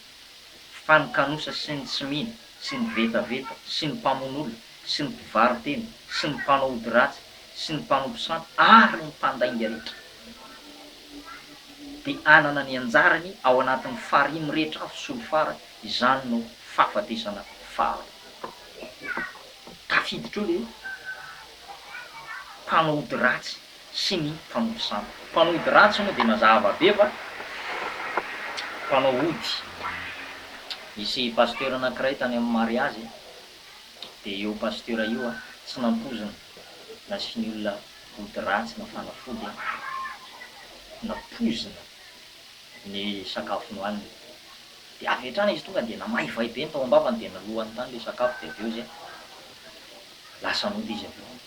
Fa ny kanosa sy ny tsy mino sy ny vetaveta sy ny mpamono olona sy ny mpivaro-tena sy ny mpanao ody ratsy sy ny mpanompo sampy ary ny mpandainga rehetra dia hanana ny anjarany ao anatin'ny farihy mirehitra afo solifara, izany no fahafatesana faharoa. Tafiditra eo ilay mpanao ody ratsy sy ny mpanompo sampy. Mpanao ody ratsy moa dia mazava be fa mpanao ody. Nisy pasteur anankiray tany amin'ny mariazy dia io pasteur io tsy nampoizina nasian'ny olona ody ratsy na fanafody na poizina ny sakafo nohaniny. Dia avy hatrany izy tonga dia namaivay be ny tao am-bavany dia nalohany tany ilay sakafo dia avy eo izy lasa nody izy avy eo.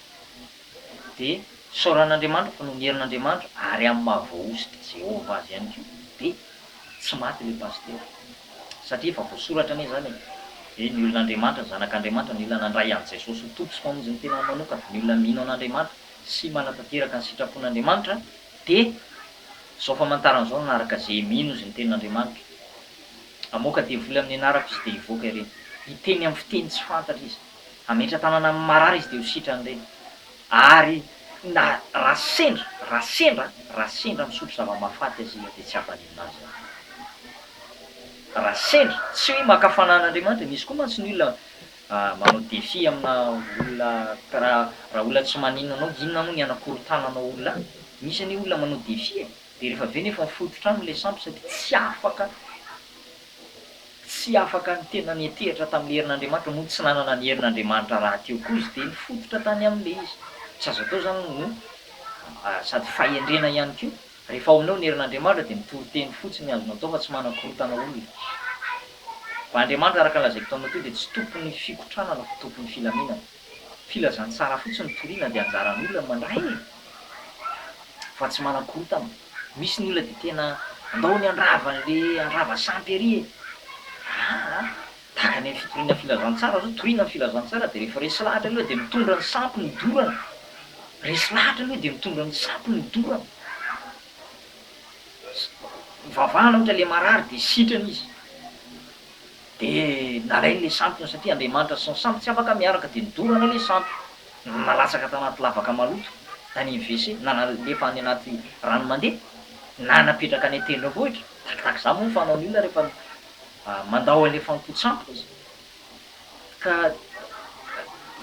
Dia isaoran'Andriamanitra fa noho ny herin'Andriamanitra ary amin'ny maha voahositr'i Jehovah azy ihany koa dia tsy maty ilay pasitera. Satria efa voasoratra anie izany e! Hoe ny olon'Andriamanitra, ny zanak'Andriamanitra, ny olona nandray an'i Jesosy ho Tompo sy Mpamonjy ny tenany manokana, ny olona mino an'Andriamanitra sy manatanteraka ny sitrapon'Andriamanitra dia izao famantarana izao no hanaraka izay mino izy ny tenin'Andriamanitra. Hamoaka devoly amin'ny anarako izy dia hivoaka ireny. Hiteny amin'ny fiteny tsy fantatra izy. Hametra-tanana amin'ny marary izy dia ho sitrana ireny. Ary na raha sendra, raha sendra, raha sendra misotro zava-mahafaty aza izy dia tsy hampaninona azy izany. Raha sendra, tsy hoe maka fanahy an'Andriamanitra, misy koa mantsy ny olona. Manao défi amina olona raha raha olona tsy maninona anao inona moa ny hanakorontananao olona any? Misy anie olona manao défi e! Dia rehefa avy eo nefa mifototra aminy ilay sampy satria tsy afaka tsy afaka ny tena niantehitra tamin'ilay herin'Andriamanitra moa tsy nanana ny herin'Andriamanitra rahateo koa izy dia nifototra tany amin'ilay izy. Tsy azo atao izany no sady fahendrena ihany koa Rehefa ao aminao ny herin'Andriamanitra dia mitory teny fotsiny ny azonao atao fa tsy manakorontana olona. Fa Andriamanitra araka ny lazaiko taminao teo dia tsy tompon'ny fikotranana fa tompon'ny filaminana. Filazantsara fotsiny no toriana dia anjaran'olona ny mandray e! Fa tsy manakorontana. Misy ny olona dia tena andao ny handrava an'le handrava sampy ery e! Aa! Tahaka ny fitoriana filazantsara zao, toriana ny filazantsara dia rehefa resy lahatra aloha dia mitondra ny sampy ny dorana, resy lahatra aloha dia mitondra ny sampy ny dorana, mivavahana ohatra le marary dia sitrana izy, dia nalainy le sampiny satria Andriamanitra sy ny sampy tsy afaka miaraka dia nodorana le sampy, nalatsaka tanaty lavaka maloto tany amin'ny WC na nalefa any anaty rano mandeha na napetraka any an-tendrombohitra, takitaka izany moa ny fanaon'ny olona rehefa Mandao an'ilay fanompoan-tsampy izy. Ka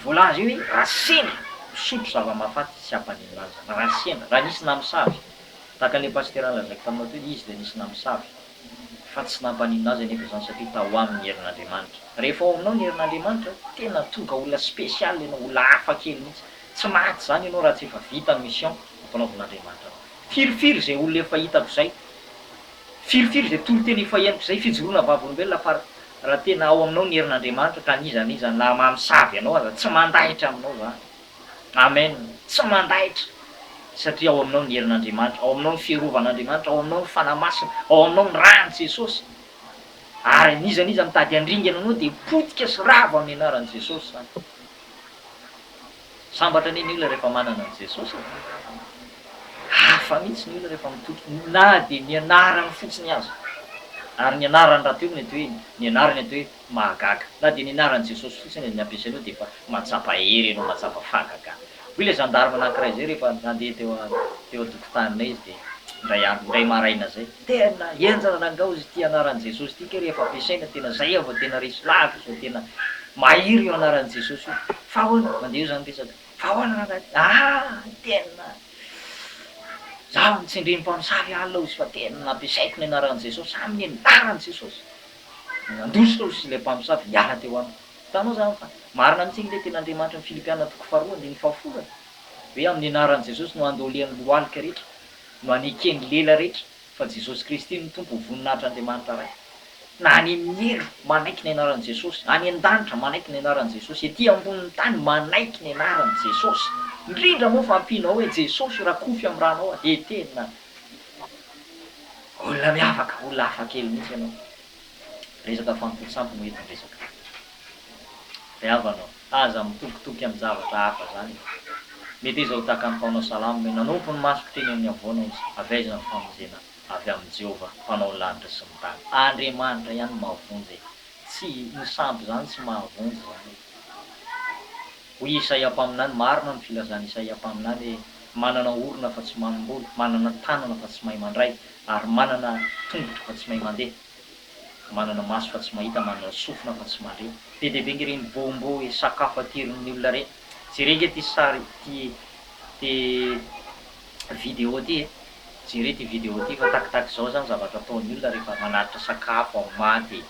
voalaza eo hoe raha sendra misotro zava-mahafaty tsy hampaninona azy izany. Raha sendra, raha nisy namosavy, tahaka an'ilay pasitera nolazaiko taminao teo, izy dia nisy namosavy, fa tsy nampaninona azy anefa izany satria tao aminy ny herin'Andriamanitra. Rehefa ao aminao ny herin'Andriamanitra, tena tonga olona spécial ianao, olona hafa kely mihitsy. Tsy maty izany ianao raha tsy efa vita ny mission nampanaovin'Andriamanitra anao. Firifiry izay olona efa hitako izay Firifiry izay toriteny efa henoko izay, fijoroana vavolombelona fa raha tena ao aminao ny herin'Andriamanitra ka n'iza n'iza na mamosavy anao aza tsy mandaitra aminao izany. Amen! Tsy mandaitra satria ao aminao ny herin'Andriamanitra, ao aminao ny fiarovan'Andriamanitra, ao aminao ny Fanahy Masina, ao aminao ny ràn'i Jesosy. Ary n'iza n'iza mitady handringana anao dia potika sy rava amin'ny anaran'i Jesosy izany. Sambatra anie ny olona rehefa manana an'i Jesosy e! Hafa mihitsy ny olona rehefa mitoky na dia ny anarany fotsiny aza. Ary ny anarany rahateo ny atao hoe ny anarany atao hoe mahagaga. Na dia ny anaran'i Jesosy fotsiny aza ny ampiasainao dia efa mahatsapa hery ianao, mahatsapa fahagagana. Hoy ilay gendarme anankiray izay rehefa nandeha teo teo an-tokotaninay izy dia indray andro, indray maraina izay, tena henjana rangahy hozy ity anaran'i Jesosy ity kay rehefa ampiasaina tena izay aho vao tena resy lahatra vao tena mahery io anaran'i Jesosy io. Fa ahoana? Mandeha eo izany resaka. Fa ahoana rangahy ty? Ah! Tena zaho nitsindrin'ny mpamosavy alina hozy fa tena nampiasaiko ny anaran'i Jesosy, amin'ny anaran'i Jesosy. Nandositra hozy ilay mpamosavy niala teo amiko. Hitanao izany fa marina mihitsy ange ilay tenin'Andriamanitra ny Filipiana toko faharoa andininy fahafolo e! Hoe amin'ny anaran'i Jesosy no andohalehan'ny lohalika rehetra, no aneken'ny lela rehetra fa Jesosy Kristy no Tompo ho voninahitr'Andriamanitra Ray. Na any amin'ny helo manaiky ny anaran'i Jesosy, any an-danitra manaiky ny anaran'i Jesosy, ety ambonin'ny tany manaiky ny anaran'i Jesosy. Indrindra moa fa ampianao hoe Jesosy rakofy amin'ny ranao aho dia tena olona miavaka, olona hafa kely mihitsy ianao. Resaka fanompoan-tsampy no eto ny resaka. Ry havana ô, aza mitokitoky amin-javatra hafa zany e. Meteza ho tahaka ny mpanao salamo hoe, Nanompo ny masoko teny amin'ny havoana izy, avy aiza ny famonjena? Avy amin'i Jehovah, Mpanao ny lanitra sy ny tany. Andriamanitra ihany no mahavonjy e. Tsy, ny sampy izany tsy mahavonjy izany e. Hoy Isaia mpaminany, marina ny filazan'i Isaia mpaminany hoe, Manana orona fa tsy manam-bolo, manana tanana fa tsy mahay mandray, ary manana tongotra fa tsy mahay mandeha, manana maso fa tsy mahita, manana sofina fa tsy mandre. Be dia be nge ireny bonbon hoe sakafo aterin'ny olona ireny. Jereo nge ity sary ity, ity vidéo ity e. Jereo ity vidéo ity fa takitaky izao zany zavatra ataon'ny olona rehefa manatitra sakafo amin'ny maty e.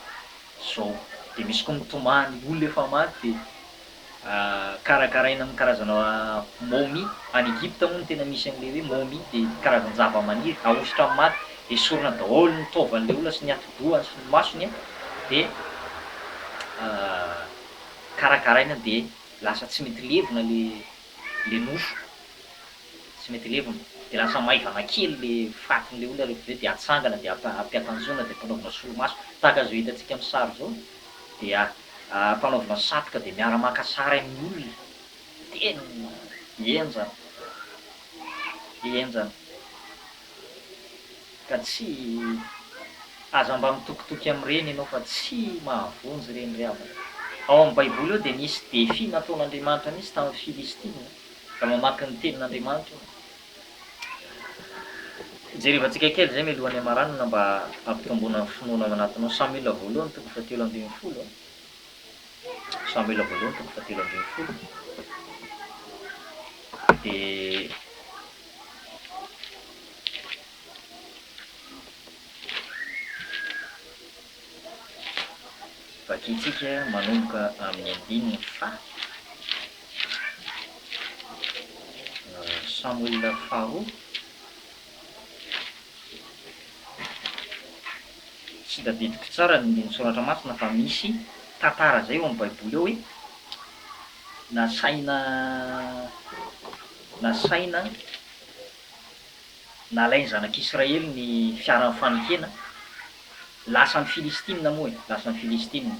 Zao. Dia misy koa mitomany, olona efa maty dia karakaraina amin'ny karazana momie, any Egypte moa no tena misy an'ilay hoe momie dia karazan-javamaniry ahosotra amin'ny maty, esorina daholo ny taovan'ilay olona sy ny atidohany sy ny masony dia karakaraina dia lasa tsy mety levona le nofo. tsy mety levona, dia lasa maivana kely le fatin'le olona rehefa avy eo dia atsangana dia ampiakanjoana dia ampanaovina solomaso tahaka izao hitantsika amin'ny sary izao dia ampanaovina satroka dia miara maka sary amin'ny olona, tena henjana, henjana ka tsy aza mba mitokitoky amin'ireny ianao fa tsy mahavonjy ireny ry havana. Ao amin'ny baiboly ao dia nisy défi nataon'Andriamanitra mihitsy tamin'ny Filistina. Raha mamaky ny tenin'Andriamanitra io. Jerevantsika kely izay mialohan'ny hamaranana mba hampitomboana ny finoana ao anatinao. Samoela voalohany toko fahatelo ambinifolo. Samoela voalohany toko fahatelo ambinifolo dia. Vakintsika manomboka amin'ny andininy faha Samoela faharoa. Tsy tadidiko tsara ny andinin-tsoratra masina fa misy tantara izay ao amin'ny baiboly ao hoe nasaina nasaina Nalain'ny zanak'Israely ny fiaran'ny fanekena, lasan'ny Filistina moa e, lasan'ny Filistina.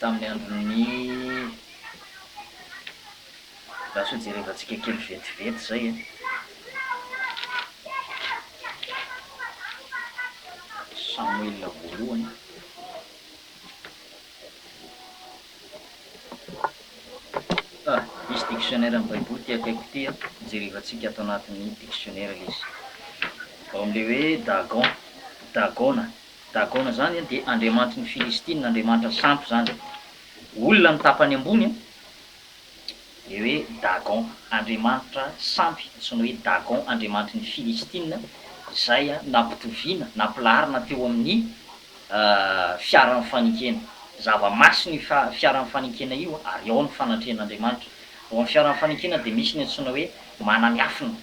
Tamin'ny andron'ny Lasa ho jerevantsika kely vetivety izay e. Samoela voalohany. Ah, misy dictionnaire ny baiboly ity akaiko ity an, jerevantsika ato anatin'ny dictionnaire ilay izy. Ao amin'ilay hoe Dagon, Dagona. Dagona izany dia andriamanitry ny Filistina, andriamanitra sampy izany. Olona ny tapany ambony an, ilay hoe Dagon, andriamanitra sampy antsoina hoe Dagon, andriamanitry ny Filistina, izay nampitoviana, nampilaharina teo amin'ny fiaran'ny fanekena. Zava-masina io fiaran'ny fanekena io ary ao ny fanatrehan'Andriamanitra. Ao amin'ny fiaran'ny fanekena dia misy ny antsoina hoe mana miafina.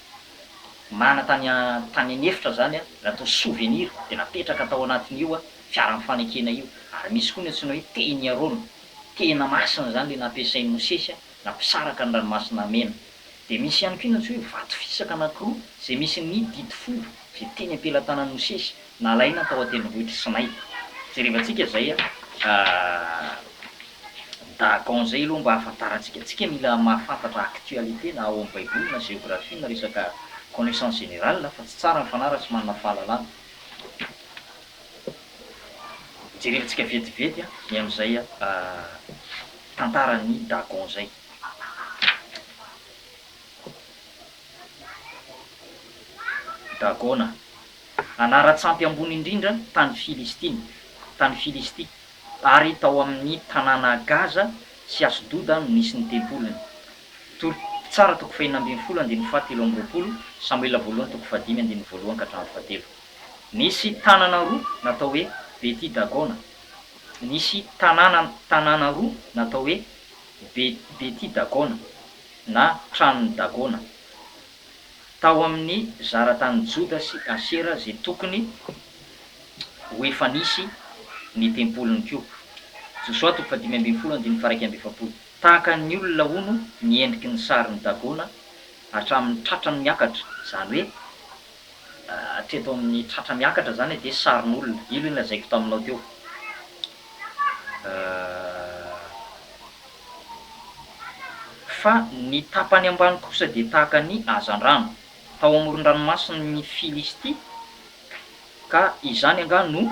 Mana tany tany an'efitra izany natao souvenir dia napetraka tao anatin'io fiaran'ny fanekena io. Ary misy koa ny antsoina hoe tehin'i Arona. Tehina masina izany ilay nampiasain'i Mosesy nampisaraka ny ranomasina mena. Dia misy ihany koa ny antsoina hoe vato fisaka anankiroa izay misy ny didy folo izay teny am-pelatanan'i Mosesy nalaina tao an-tendrombohitr'i Sinay. Jerevantsika izay Dagon izay aloha mba hahafantarantsika. Tsika mila mahafantatra actualité na ao amin'ny baiboly na géographie na resaka connaissance générale fa tsy tsara ny fanahy raha tsy manana fahalalana. Jerevantsika vetivety ny amin'izay tantaran'ny Dagon izay. Dagona. Anaran-tsampy ambony indrindra tany Filistina, tany Filistia, ary tao amin' ny tanàna Gaza sy Asdoda no nisy ny tempoliny. Tor. Mpitsara toko fahenina ambinifolo andininy fahatelo amby 20, Samoela voalohany toko fahadimy andininy voalohany ka hatramin'ny fahatelo. Nisy tanana roa natao hoe Beti-dagona. Nisy tanàna tanàna roa natao hoe Be Beti-dagona na Tranon'i Dagona. Tao amin'ny zara-tanin'i Joda sy Asera izay tokony ho efa nisy ny tempoliny koa. Josoa toko fahadimy ambinifolo andininy faha-41. Tahaka ny olona hono ny endriky ny sarin'i Dagona hatramin'ny tratrany miakatra, izany hoe hatreto amin'ny tratra miakatra izany dia sarin'olona. Io ilay nolazaiko taminao teo. Fa ny tapany ambany kosa dia tahaka ny hazandrano, tao amoron-dranomasin'ny Filistia, ka izany angaha no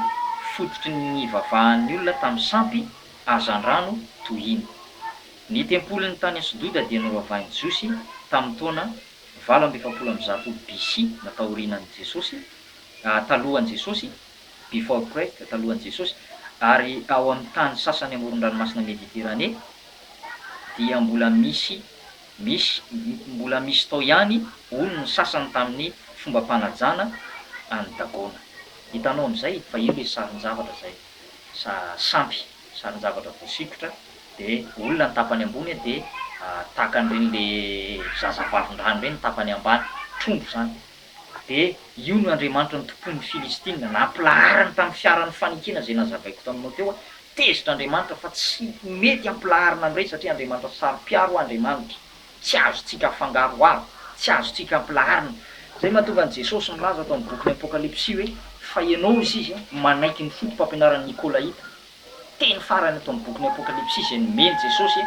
fototry ny nivavahan'ny olona tamin'ny sampy hazandrano toy iny. Ny tempoliny tany Asdoda dia noravahin'ny Jiosy tamin'ny taona 148 BC na taorianan'i Jesosy, talohan'i Jesosy, Before Christ, talohan'i Jesosy, ary ao amin'ny tany sasany amoron-dranomasina Mediterane dia mbola misy misy mbola misy tao ihany hono ny sasany tamin'ny fombam-panajana an'i Dagona. Hitanao amin'izay fa io ilay sarin-javatra izay sa sampy, sarin-javatra voasikotra dia olona ny tapany ambony dia tahaka an'ireny le zazavavindrano ireny ny tapany ambany, trondro izany. Dia io no Andriamanitra nitompoin'ny Filistina, nampilaharany tamin'ny fiaran'ny fanekena izay nazavaiko taminao teo aho. Tezitra Andriamanitra fa tsy mety ampilaharina amin'ireny satria Andriamanitra saro-piaro Andriamanitra. Tsy azontsika afangaroharo, tsy azontsika ampilaharina. Izay mahatonga an'i Jesosy milaza ato amin'ny bokin'ny Apokalypsy hoe, Fa ianao, hoy Izy, manaiky ny foto-pampianaran'ny Nikolaita. Teny farany ato amin'ny bokin'ny Apokalypsy izay nomen'i Jesosy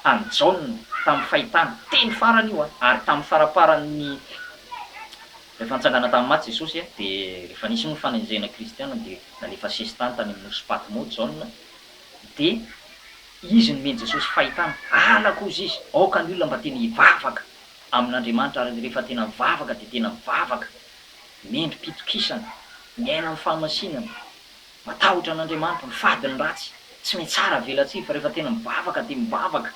an'i Jaona tamin'ny fahitana. Teny farany io, ary tamin'ny faramparan'ny. Rehefa nitsangana tamin'ny maty Jesosy dia rehefa nisy moa ny fanenjehana kristiana dia nalefa sesitany tany amin'ny nosy Patmo Jaona dia izy nomen'i Jesosy fahitana, halako hozy izy, aoka ny olona mba tena hivavaka amin'Andriamanitra ary rehefa tena mivavaka dia tena mivavaka mendri-pitokisana, miaina amin'ny fahamasinana, matahotra an'Andriamanitra, mifady ny ratsy, tsy mihatsara velatsihy fa rehefa tena mivavaka dia mivavaka.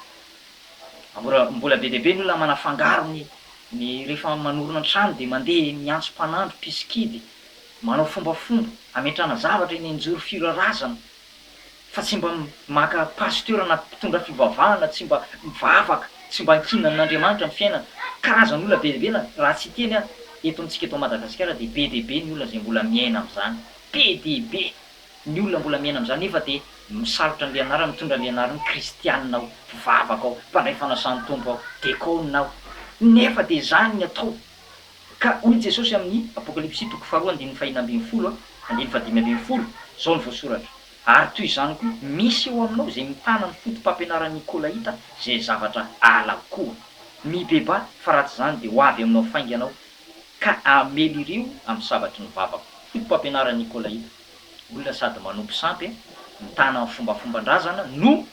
Mbola mbola be dia be ny olona manafangaro ny ny rehefa manorina trano dia mandeha miantso mpanandro, mpisikidy, manao fombafomba, ametrahana zavatra eny anjoro firarazana fa tsy mba maka pasteur na mpitondra fivavahana, tsy mba mivavaka, tsy mba ankinina amin'Andriamanitra ny fiainana. Karazan'olona be dia be na raha tsy hiteny aho eto amintsika eto Madagasikara dia be dia be ny olona izay mbola miaina amin'izany. Be dia be. Ny olona mbola miaina amin'izany nefa dia misalotra an'ilay anarana, mitondra an'ilay anarana hoe kristianina aho, mpivavaka aho, mpandray fanasan'ny Tompo aho, dekôna aho. Nefa dia izany ny atao. Ka hoy Jesosy amin'ny Apokalypsy toko faharoa andininy fahena 12, andininy fahadimy 15, izao no voasoratra, Ary toy izany koa, misy eo aminao izay mitana ny foto-pampianaran'ny Nikolaita, izay zavatra halako koa. Mibebaha, fa raha tsy izany dia ho avy aminao faingana aho, ka hamely ireo amin'ny sabatry ny vavako. Foto-pampianaran'ny Nikolaita. Olona sady manompo sampy, mitana ny fombafomban-drazana no,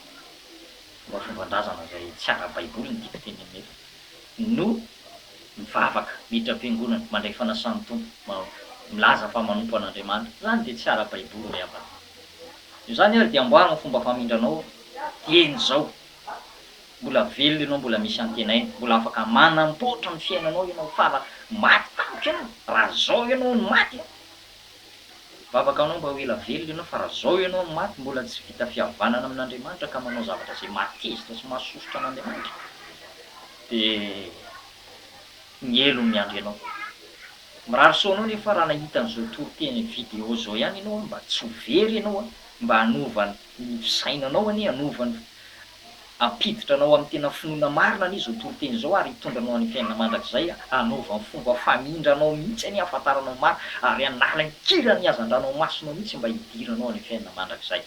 fombafomban-drazana izay tsy ara-baiboly ny tiako tenenina eto, no mivavaka, miditra am-piangonana, mandray fanasan'ny Tompo, milaza fa manompo an'Andriamanitra. Izany dia tsy ara-baiboly ry havana. Izany ary dia amboary ny fomba famindranao dieny izao. Mbola velona ianao, mbola misy antenaina, mbola afaka manamboatra ny fiainanao ianao fa raha maty tampoka ianao, raha zao ianao no maty an! Mivavaka anao mba ho ela velona ianao fa raha zao ianao no maty mbola tsy vita fihavanana amin'Andriamanitra ka manao zavatra izay mahatezitra sy mahasosotra an'Andriamanitra dia ny helo no miandry anao. Mirary soa anao nefa raha nahita an'izao toriteny vidéo zao ihany ianao mba tsy ho very ianao mba hanova ny fisainanao anie hanova ny Hampiditra anao amin'ny tena finoana marina anie izao toriteny izao ary hitondra anao any amin'ny fiainana mandrakizay, hanova ny fomba famindranao mihitsy anie hahafantaranao marina ary hanala ny kiran'ny hazandrano ao masonao mihitsy mba hidiranao any amin'ny fiainana mandrakizay.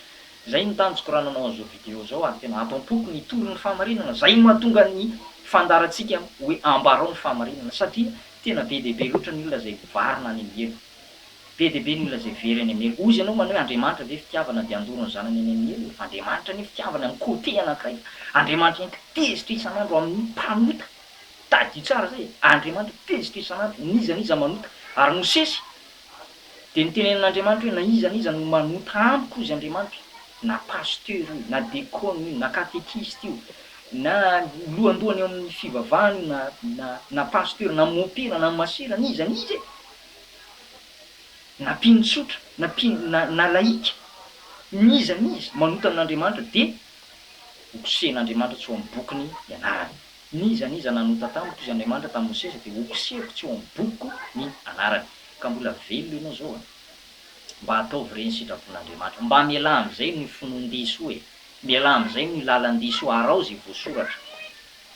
Izay no tanjoko raha nanao an'izao video izao ary tena ato am-poko ny hitory ny fahamarinana, izay no mahatonga ny fandaharantsika hoe ambarao ny fahamarinana satria tena be dia be loatra ny olona izay mivarina any amin'ny helo. Be dia be ny olona izay very any amin'ny helo. Hozy ianao manao hoe Andriamanitra ve fitiavana dia handoro ny zanany any amin'ny helo e? Fa Andriamanitra anie fitiavana ny côté anankiray fa Andriamanitra ihany koa tezitra isan'andro amin'ny mpanota. Tadidio tsara izay e! Andriamanitra tezitra isan'andro n'iza n'iza manota. Ary Mosesy dia notenenin'Andriamanitra hoe na iza n'iza no manota amiko hozy Andriamanitra, na pasteur io, na dekona io, na katekista io, na lohandohany eo amin'ny fivavahana io, na na na pasteur, na mompera, na masera, n'iza n'iza e! Na mpino tsotra, na mpino na na laika, n'iza n'iza manota amin'Andriamanitra dia hokosehin'Andriamanitra tsy ho amin'ny bokiny ny anarany. N'iza n'iza nanota tamiko, hoy Andriamanitra tamin'i Mosesy, dia hokosehiko tsy ho amin'ny bokiko ny anarany. Ka mbola velona ianao izao an! Mba ataovy re ny sitrapon'Andriamanitra. Mba mialà amin'izay ny finoan-diso e! Mialà amin'izay ny lalan-diso, araho izay voasoratra.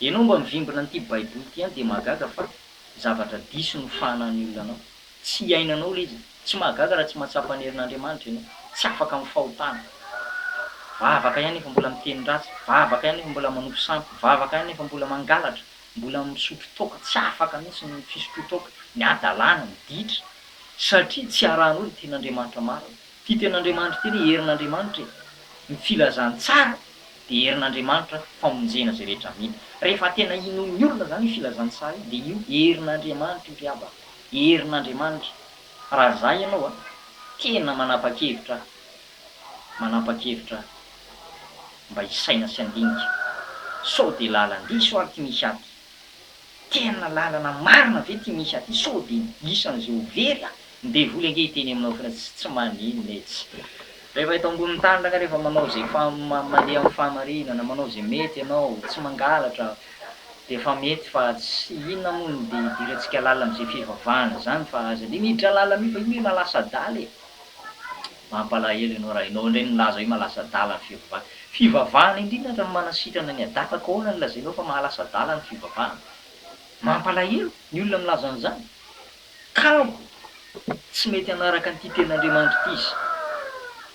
Ianao mba mivimbina an'ity baiboly ity ihany dia mahagaga fa zavatra diso no fahanan'ny olona anao. Tsy iainanao ilay izy. Tsy mahagaga raha tsy mahatsapa ny herin'Andriamanitra ianao. Tsy afaka amin'ny fahotana. Vavaka ihany nefa mbola miteny ratsy, vavaka ihany nefa mbola manompo sampy, vavaka ihany nefa mbola mangalatra, mbola misotro toaka, tsy afaka mihitsy ny fisotroan-toaka, ny hadalana, ny ditra. Satria tsy arahanao ilay tenin'Andriamanitra marina. Ity tenin'Andriamanitra ity anie herin'Andriamanitra e. Ny filazantsara dia herin'Andriamanitra famonjena izay rehetra mino. Rehefa tena inoan'ny olona izany io filazantsara io dia io herin'Andriamanitra io ry havana. Herin'Andriamanitra. Raha za ianao a, tena manapa-kevitra aho, manapa-kevitra aho mba hisaina sy handinika sao dia lalan-diso ary ity misy aty. Tena lalana marina ve ty misy aty sao de isan'izay ho very ah! Ny devoly ange hiteny aminao foana tsy tsy maninona e tsy rehefa eto ambonin'ny tany ranga rehefa manao izay fa mandeha amin'ny fahamarinana manao izay mety ianao tsy mangalatra de efa mety fa tsy inona moa no de hidirantsika lalina amin'izay fivavahana zany fa aza de miditra lalina mihitsy fa io hoe mahalasa adala e! Mampalahelo ianao raha ianao indray no milaza hoe mahalasa adala ny fivavahana. Fivavahana indrindra no manasitrana ny adala ka ahoana no lazainao fa mahalasa adala ny fivavahana? Mampalahelo ny olona milaza an'izany. Kamo! Tsy mety hanaraka an'ity tenin'Andriamanitra ity izy.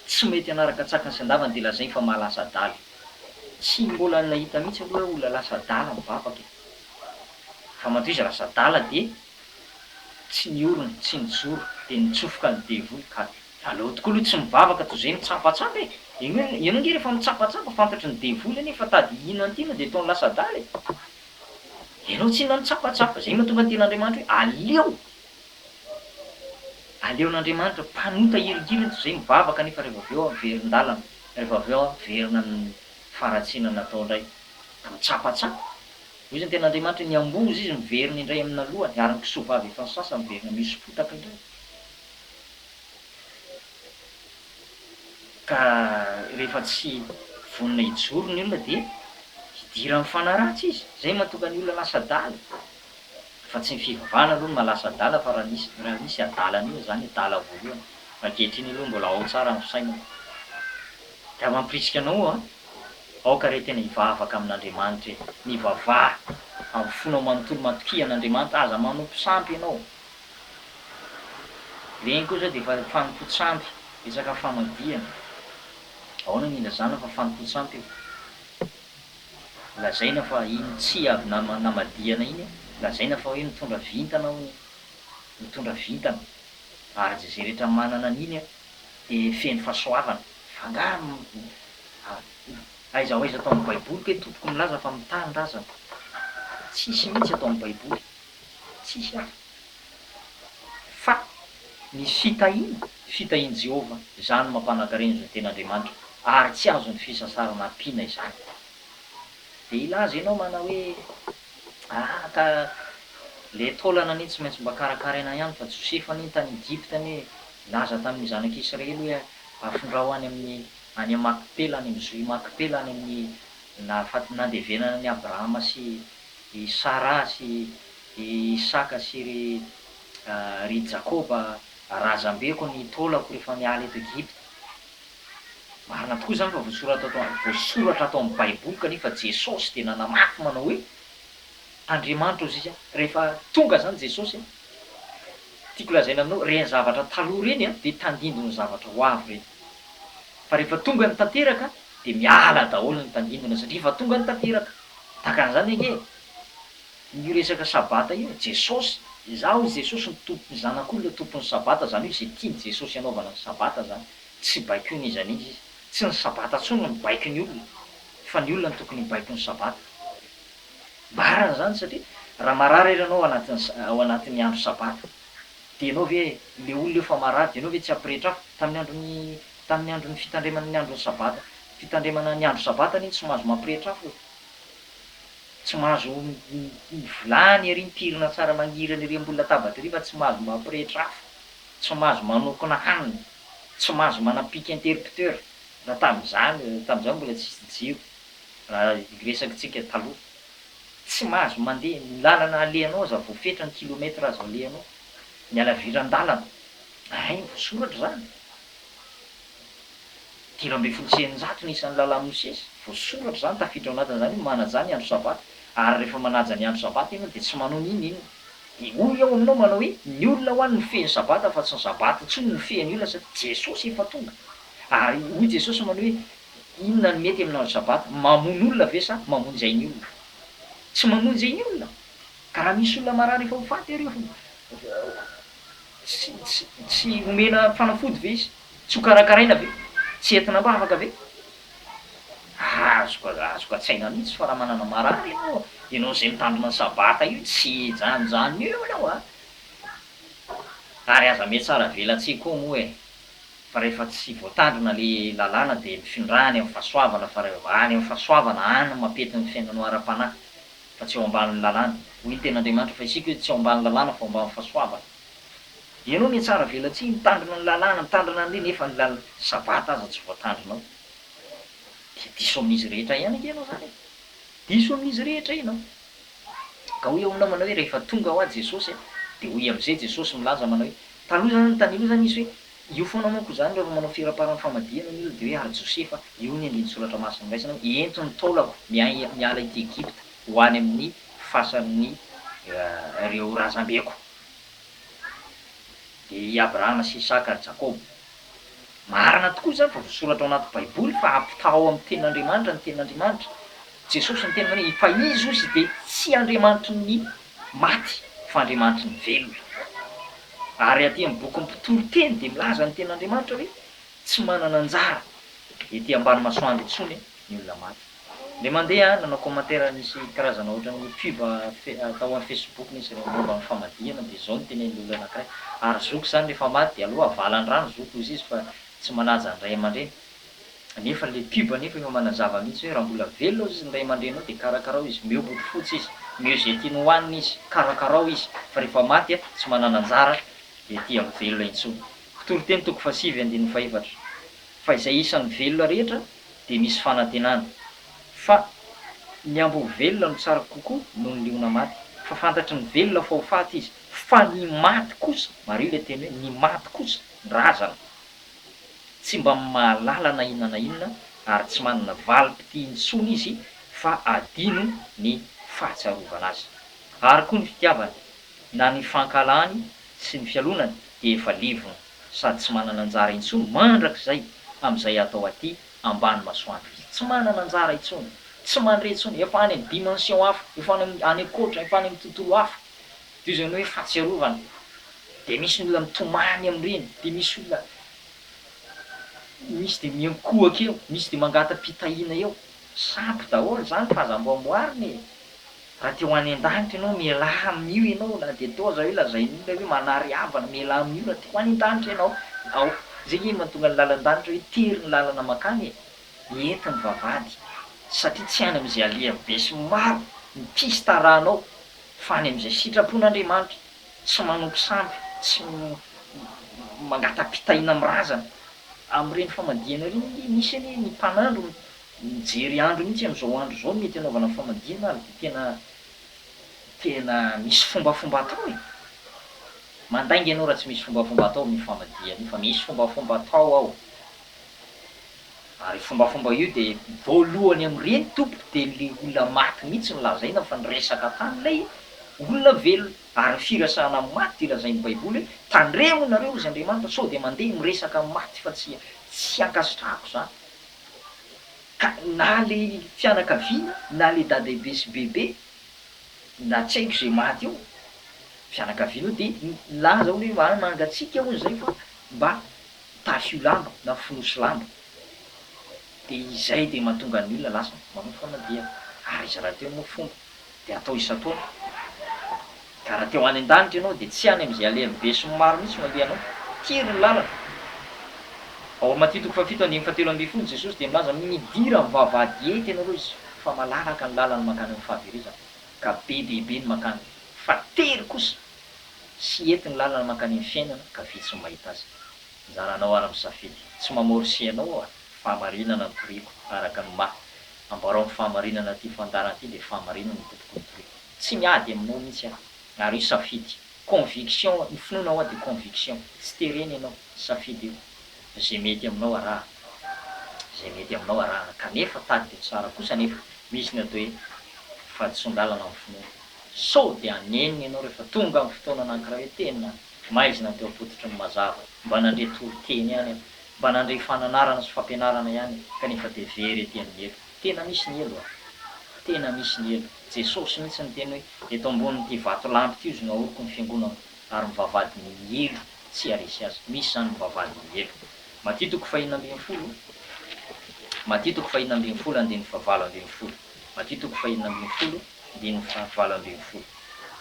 Tsy mety hanaraka an-tsakany sy an-davany dia lazainy fa mahalasa adala. Tsy mbola nahita mihitsy aloha aho olona lasa adala mivavaka e. Fa matoa izy lasa adala dia. Tsy niorina, tsy nijoro, dia nitsofoka ny devoly ka aleo tokoa aloha tsy mivavaka toy izay mitsapatsapa e! Ianao ange rehefa mitsapatsapa fantatry ny devoly anie fa tady hino an'ity ianao dia ataony lasa adala e! Ianao tsinona mitsapatsapa, izay no mahatonga ny tenin'Andriamanitra hoe aleo, aleon'Andriamanitra mpanota hiringiriny toy izay mivavaka nefa rehefa avy eo miverin-dalana, rehefa avy eo miverina amin'ny faharatsiana natao indray ka mitsapatsapa. Hoy izy ny tenin'Andriamanitra, ny amboa izy miverina indray amin'ny nalohany, ary ny kisoa vavy efa nisasa miverina mihosom-potaka indray. Ka rehefa tsy vonona hijoro ny olona dia hidiran'ny fanahy ratsy izy. Izay no mahatonga ny olona lasa adala. Fa tsy ny fivavahana aloha no mahalasa adala fa raha nisy raha nisy adalana io izany adala voalohany. Fa ankehitriny aloha mbola ao tsara ny fisainana. Ka mampirisika anao an! Aoka re tena hivavaka amin'Andriamanitra e! Mivavaha amin'ny fonao manontolo, matokia an'Andriamanitra, aza manompo sampy ianao. Ireny koa izao dia efa fanompoan-tsampy, resaka famadihana. Ahoana no ilazana fa fanompoan-tsampy io? Lazaina fa iny tsihy avy namadihana iny, lazaina fa hoe mitondra vintana hono iny, mitondra vintana. Ary izay rehetra manana an'iny dia feno fahasoavana. Fa angaha aiza ho aiza ato amin'ny baiboly kay tompoko milaza fa mitaha ny razana? Tsisy mihitsy ato amin'ny baiboly. Tsisy hafa. Fa ny fitahiana, fitahian'i Jehovah, izany no mampanan-karena izao tena Andriamanitra, ary tsy azon'ny fisasarana ampiana izany. Dia hilaza ianao manao hoe, Ah, ka le taolana anie tsy maintsy mba karakaraina ihany fa Josefa anie tany Egypta anie nilaza tamin'ny zanak'Israely hoe afindrao any amin'ny any Makpela, any amin'ny zohy Makpela, any amin'ny nahafaty nandevenana an'i Abrahama sy i Saraha sy i Isaka sy ry ry Jakoba razambeko ny taolako rehefa miala eto Egypta. Marina tokoa izany fa voasoratra ato voasoratra ato amin'ny Baiboly kanefa Jesosy dia nanamafy manao hoe Andriamanitra hozy izy rehefa tonga izany Jesosy tiako lazaina aminao ireny zavatra taloha ireny dia tandindon'ny zavatra ho avy ireny fa rehefa tonga ny tanteraka dia miala daholo ny tandindona satria efa tonga ny tanteraka tahaka an'izany ange io resaka sabata io e, Jesosy, izaho hoy Jesosy no tompon'ny zanak'olona tompon'ny sabata izany hoe izay tian'i Jesosy hanaovana ny sabata izany tsy baikoina iza n'iza izy, tsy ny sabata intsony no mibaiko ny olona fa ny olona no tokony hibaiko ny sabata. Marina izany satria raha marary ary ianao anatin'ny ao anatin'ny andro sabata dia ianao ve le olona eo fa marary dia ianao ve tsy hampirehitra afo? Tamin'ny andron'ny tamin'ny andron'ny fitandremana ny andron'ny sabata fitandremana ny andro sabata anie tsy mahazo mampirehitra afo e! Tsy mahazo ny vilany ery mipirina tsara mangirana ery ambony latabatra ery fa tsy mahazo mampirehitra afo, tsy mahazo manokona hanina, tsy mahazo manapika interrupteur, raha tamin'izany, tamin'izany mbola tsisy jiro, raha resakitsika taloha, tsy mahazo mandeha, ny lalana alehanao aza voafetra ny kilomètre azo alehanao, ny halaviran-dalana, hay voasoratra izany. 613 ny isan'ny lalàn'i Mosesy, voasoratra izany, tafiditra ao anatin'izany hoe manajà ny andro Sabata, ary rehefa manaja ny andro Sabata ianao dia tsy manao n'inon'inona. Dia hoy aho aminao manao hoe, ny olona ho'a no mifehy ny Sabata fa tsy ny Sabata intsony no mifehy ny olona satria Jesosy efa tonga. Ary hoy Jesosy manao hoe, inona no mety amin'ny andro Sabata, mamono olona ve sa mamonjy ain'olona? Tsy mamonjy ain'olona. Ka raha misy olona marary efa ho faty ary eo, tsy, tsy, tsy omena fanafody ve izy? Tsy ho karakaraina ve? Tsy entina am-bavaka ve? Azoko azoko an-tsaina mihitsy fa raha manana marary ianao, ianao izay mitandrina ny sabata io tsy hijanonjanona eo ianao a! Ary aza mihatsara velatsihy koa moa e! Fa rehefa tsy voatandrina le lalàna dia mifindrà any amin'ny fahasoavana fa rehefa any amin'ny fahasoavana any no mampety ny fiainanao ara-panahy fa tsy eo ambanin'ny lalàna. Hoy ny tenin'Andriamanitra fa isika hoe tsy ao ambanin'ny lalàna fa ao ambanin'ny fahasoavana. Ianao mihatsara velatsihy, mitandrina ny lalàna, mitandrina an'le nefa ny lal sabata aza tsy voatandrinao. Dia diso amin'izy rehetra ihany ange ianao zany e! Diso amin'izy rehetra ianao. Ka hoy aho aminao manao hoe rehefa tonga hoa Jesosy a, dia hoy amin'izay Jesosy milaza manao hoe, taloha zany tany aloha zany nisy hoe, io foana manko zany rehefa manao firaparan'ny famadihana ny olona dia hoe ary Josefa, io ny andinin-tsoratra masina raisina hoe ento ny taolako miala ety Egypta ho any amin'ny fasan'ny ireo razambeko. Dia i Abrahama sy Isaka ary Jakoba. Marina tokoa izany fa voasoratra ao anaty Baiboly fa ampitahao amin'ny tenin'Andriamanitra ny tenin'Andriamanitra. Jesosy niteny manao hoe fa Izy hozy dia tsy Andriamanitry ny maty fa Andriamanitry ny velona. Ary aty amin'ny bokin'ny Mpitoriteny dia milaza ny Tenin'Andriamanitra hoe tsy manana anjara ety ambany masoandro intsony ny olona maty. Indray mandeha aho nanao commentaire nisy karazana ohatran'ny pub tao amin'ny facebook nisy momba ny famadihana dia izao no tenenin'ny olona anankiray, ary zoky izany rehefa maty dia aleo avalan-drano zoky hozy izy fa tsy manaja ny ray aman-dreny. Nefa le pub anefa efa manazava mihitsy hoe raha mbola velona ozy izy ny ray aman-dreninao dia karakarao izy, omeo bodofotsy izy, omeo izay tiany hohanina izy, karakarao izy fa rehefa maty tsy manana anjara ety amin'ny velona intsony. Mpitoriteny toko fahasivy andininy fahefatra Fa izay isan'ny velona rehetra dia misy fanantenana, fa ny amboa velona no tsara kokoa noho ny liona maty, fa fantatry ny velona fa ho faty izy, fa ny maty kosa, mariho ilay teny hoe ny maty kosa, ny razana, tsy mba mahalala na inona na inona ary tsy manana valim-pitia intsony izy fa adino ny fahatsiarovana azy. Ary koa ny fitiavany, na ny fankahalany sy ny fialonany dia efa levona sady tsy manana anjara intsony mandrakizay amin'izay atao aty ambany masoandro izy. Tsy manana anjara intsony, tsy mandre intsony, efa any amin'ny dimension hafa, efa any amin'ny any ankoatra, efa any amin'ny tontolo hafa. Toy izany hoe fahatsiarovana. Dia misy ny olona mitomany amin'ireny, dia misy olona misy dia miankohoka eo, misy dia mangata-pitahiana eo. Sampy daholo izany fa aza amboamboarina e! Raha te ho any an-danitra ianao, mialà amin'io ianao na dia atao aza hoe lazain'olona hoe manary havana, mialà amin'io raha te ho any an-danitra ianao. Ao, izay ange no mahatonga ny lalan-danitra hoe tery ny lalana mankany e! Ento ny vavahady, satria tsy any amin'izay alehan'ny besinimaro ny piste arahanao fa any amin'izay sitrapon'Andriamanitra. Tsy manompo sampy, tsy mangata-pitahiana amin'ny razana. Amin'ireny famadihana ireny ange misy anie ny mpanandro mijery andro mihitsy amin'izao andro izao no mety hanaovana famadihana ary dia tena tena misy fombafomba atao e! Mandainga ianao raha tsy misy fombafomba atao amin'io famadihana io fa misy fombafomba atao ao. Ary io fombafomba io dia voalohany amin'ireny tompoko dia le olona maty mihitsy no lazaina fa niresaka tamin'ilay olona velona. Ary ny firesahana amin'ny maty dia lazain'ny baiboly hoe tandremo nareo hozy Andriamanitra sao dia mandeha miresaka amin'ny maty fa tsy tsy ankasitrahako izany. Ka na le fianakaviana na le dadaibe sy bebe na tsy haiko izay maty eo fianakaviana eo dia milaza hono hoe mba mangatsiaka hono izay fa mba tafio lamba na fonosy lamba dia izay dia mahatonga ny olona lasa manao famadihana ary izy rahateo moa fomba dia atao isan-taona ka raha te ho any an-danitra ianao dia tsy any amin'izay alehan'ny be sy ny maro mihitsy no alehanao tery ny lalana ao amin'ny Matio toko fahafito andininy fahatelo ambinifolo Jesosy dia milaza midira amin'ny vavahady ety ianareo izy fa malalaka ny lalana mankany amin'ny fahaverezana ka be dia be ny mankany fa tery kosa sy ety ny lalana mankany amin'ny fiainana ka vitsy ny mahita azy. Anjaranao ary misafidy. Tsy mamorsia anao aho ary fahamarinana no toriko araka ny maha ambarao ny fahamarinana ity fandaharana ity dia fahamarinana no tompoko no toriko. Tsy miady aminao mihitsy aho. Ary io safidy. Conviction, ny finoana hoa dia conviction. Tsy terena ianao. Safidy io. Izay mety aminao arahana. Izay mety aminao arahana. Kanefa tadidio tsara kosa anefa misy ny atao hoe fahadisoan-dalana amin'ny finoana. Sao dia hanenina ianao rehefa tonga amin'ny fotoana anankiray hoe tena maizina teo am-pototry ny mazava, mba nandre toriteny ihany aho, mba nandre fananarana sy fampianarana ihany aho, kanefa dia very ety amin'ny helo. Tena misy ny helo a! Tena misy ny helo. Jesosy mihitsy niteny hoe, eto ambonin'ity vatolampy ity ozy no ahoriko ny fiangonako, ary ny vavahadin'ny helo tsy haharesy azy. Misy izany ny vavahadin'ny helo. Matio toko fahenina ambinifolo, Matio toko fahenina ambinifolo andininy fahavalo ambinifolo. Matio toko fahenina ambinifolo, andininy fahavalo ambinifolo.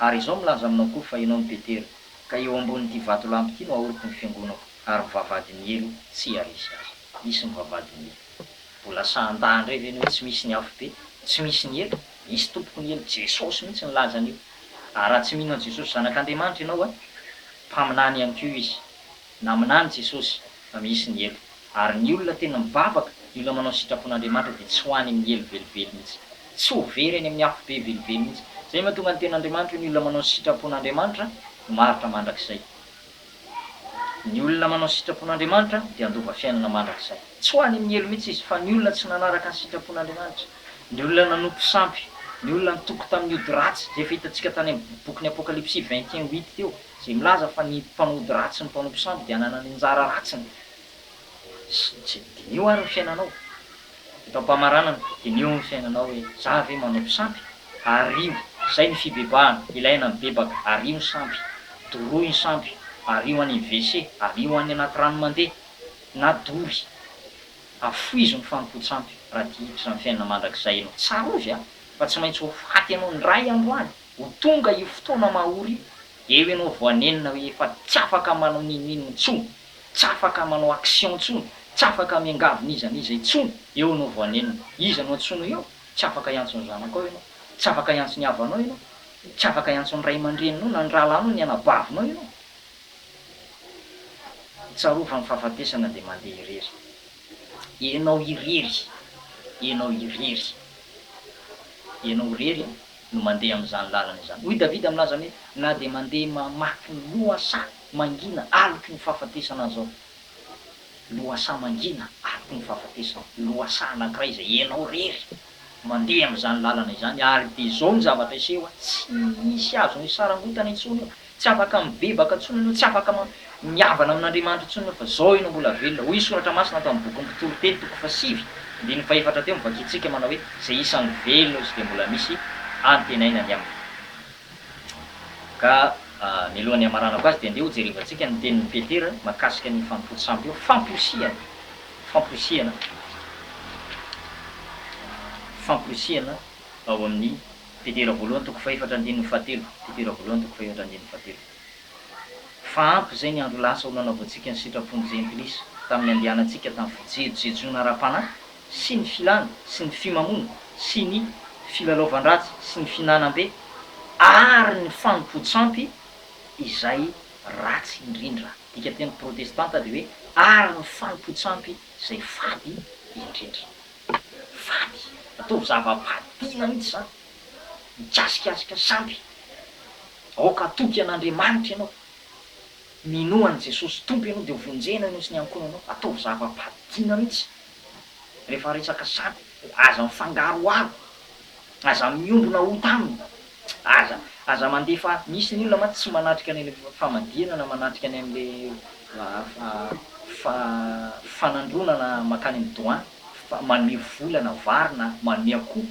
Ary izao milaza aminao koa fa ianao no Petera, ka eo ambonin'ity vatolampy ity no ahoriko ny fiangonako, ary ny vavahadin'ny helo tsy haharesy azy. Misy ny vavahadin'ny helo. Mbola sahan-dahy indray ve ny hoe tsy misy ny afobe? Tsy misy ny helo? Misy tompoko ny helo. Jesosy mihitsy nilaza an'io. Ary raha tsy mino an'i Jesosy Zanak'Andriamanitra ianao, mpaminany ihany koa Izy. Naminany Jesosy fa misy ny helo. Ary ny olona tena mivavaka, ny olona manao ny sitrapon'Andriamanitra dia tsy ho any amin'ny helo velively mihitsy. Tsy ho very any amin'ny afobe velively mihitsy. Izay mahatonga ny tenin'Andriamanitra hoe ny olona manao ny sitrapon'Andriamanitra no maharitra mandrakizay. Ny olona manao ny sitrapon'Andriamanitra dia handova fiainana mandrakizay. Tsy ho any amin'ny helo mihitsy izy, fa ny olona tsy nanaraka ny sitrapon'Andriamanitra, ny olona nanompo sampy, ny olona nitoky tamin'ny ody ratsy, izay efa hitantsika tany amin'ny bokin'ny Apokalypsy 21 huit teo, Izay milaza fa ny mpanao ody ratsy sy ny mpanompo sampy dia hanana ny anjara ratsiny. Sy diniho ary ny fiainanao. Eto am-pamaranana, diniho ny fiainanao hoe, za ve manompo sampy? Ario. Izay ny fibebahana. Ilaina mibebaka. Ario ny sampy. Doroy ny sampy. Ario any WC, ario any anaty rano mandeha, na dory. Afoizo ny fanompoan-tsampy raha te hiditra amin'ny fiainana mandrakizay ianao. Tsarovy a! Fa tsy maintsy ho faty ianao indray andro any. Ho tonga io fotoana mahory io, eo ianao vao hanenina hoe efa tsy afaka manao n'inon'inona intsony, tsy afaka manao action intsony, tsy afaka miangavy n'iza n'iza intsony, eo ianao vao hanenina. Iza no antsoinao eo? Tsy afaka hiantso ny zanakao ianao, tsy afaka hiantso ny havanao ianao, tsy afaka hiantso ny ray aman-dreninao na ny rahalahinao, ny anabavinao ianao. Tsarovy fa ny fahafatesana dia mandeha irery. Ianao irery, ianao irery, ianao irery no mandeha amin'izany lalana izany. Hoy Davida milaza hoe, Na dia mandeha mamaky ny lohasaha mangina aloky ny fahafatesana aza aho. Lohasaha mangina aloky ny fahafatesana. Lohasaha anankiray izay ianao irery mandeha amin'izany lalana izany ary dia izao ny zavatra hiseho, tsy hisy azonao hisarangotana intsony eo. Tsy afaka mibebaka intsony ianao, tsy afaka mihavana amin'Andriamanitra intsony ianao fa izao ianao mbola velona. Hoy ny Soratra Masina ato amin'ny bokin'ny Mpitoriteny toko fahasivy, andininy fahefatra teo no vakintsika manao hoe, Izay isan'ny velona izy dia mbola misy antenaina ny aminy. Ka mialohan'ny hamaranako azy dia andeha hojerevantsika ny tenin'i Petera mahakasika ny fanompoan-tsampy eo, famporisihana, famporisihana, famporisihana ao amin'ny Petera voalohany toko fahefatra andininy fahatelo Petera voalohany toko fahefatra andininy fahatelo Fa ampy izay ny andro lasa ho nanaovantsika ny sitrapon'ny Jentilisa tamin'ny andehanantsika tamin'ny fijejojejoana ara-panahy sy ny filana sy ny fimamoana sy ny filalaovan-dratsy sy ny fihinanam-be ary ny fanompoan-tsampy izay ratsy indrindra. Dikateny protestanta dia hoe ary ny fanompoan-tsampy izay fady indrindra. Fady! Ataovy zava-padiana mihitsy izany. Mikasikasika sampy. Aoka hatoky an'Andriamanitra ianao. Minoa an'i Jesosy Tompo ianao dia ho vonjena ianao sy ny ankohonanao. Ataovy zava-padiana mihitsy. Rehefa resaka sampy, aza mifangaroharo. Aza miombona ota aminy. Aza, aza mandefa, misy ny olona mantsy tsy manatrika any amin'ilay famadihana na manatrika any amin'ilay fa fanandroana na mankany amin'ny doan fa manome vola na vary na manome akoho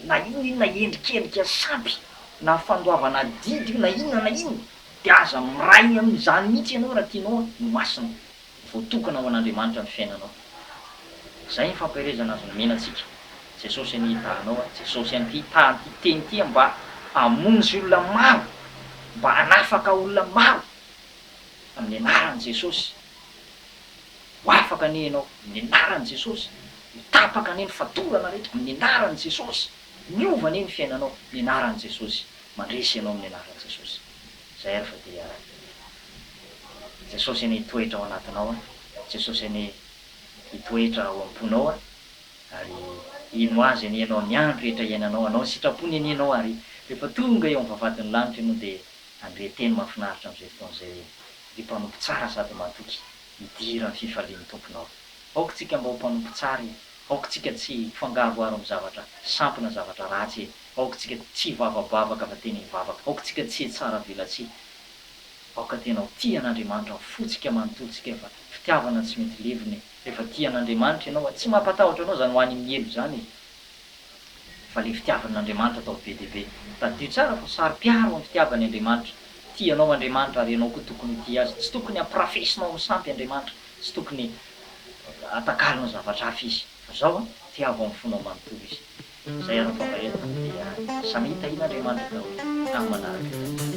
na inona inona endrikendrika sampy na fandoavana adidy io na inona na inona dia aza miray amin'izany mihitsy ianao raha tianao ho masina. Voatokana ho an'Andriamanitra ny fiainanao. Izay ny fampaherezana azo nomena antsika. Jesosy anie hitaha anao a. Jesosy ihany koa hitaha an'ity teny ity mba hamonjy olona maro, mba hanafaka olona maro amin'ny anaran'i Jesosy. Ho afaka anie ianao amin'ny anaran'i Jesosy. Ho tapaka anie ny fatorana rehetra amin'ny anaran'i Jesosy. Miova anie ny fiainanao amin'ny anaran'i Jesosy. Mandresy ianao amin'ny anaran'i Jesosy. Zay ary fa dia Jesosy anie hitoetra ao anatinao a, Jesosy anie hitoetra ao am-ponao a, ary hino Azy anie ianao ny andro rehetra iainanao, hanao ny sitrapony anie ianao ary rehefa tonga eo amin'ny vavahadin'ny lanitra ianao dia handre teny mahafinaritra amin'izay fotoana izay hoe, Ry mpanompo tsara sady mahatoky, midira amin'ny fifalian'ny Tomponao. Aoka tsika mba ho mpanompo tsara e, aoka tsika tsy hifangaroharo amin'ny zavatra sampy na zavatra ratsy e, Aoka tsika tsy hivavabavaka fa tena hivavaka. Aoka tsika tsy hitsara velatsihy. Aoka tena ho tia an'Andriamanitra amin'ny fontsika manontolo tsika fa fitiavana tsy mety levona e. Rehefa tia an'Andriamanitra ianao a, tsy mampatahotra anao izany ho any amin'ny helo izany e. Fa le fitiavan'Andriamanitra atao be dia be. Tadidio tsara fa saro-piaro amin'ny fitiavany Andriamanitra. Tia anao Andriamanitra ary ianao koa tokony ho tia Azy. Tsy tokony hampirafesinao amin'ny sampy Andriamanitra. Tsy tokony hatakalonao zavatra hafa Izy. Fa zao a, tiavo amin'ny fonao manontolo Izy. Izay ary ny fampaherezana dia samia tahian'Andriamanitra daholo amin'ny manaraka indray.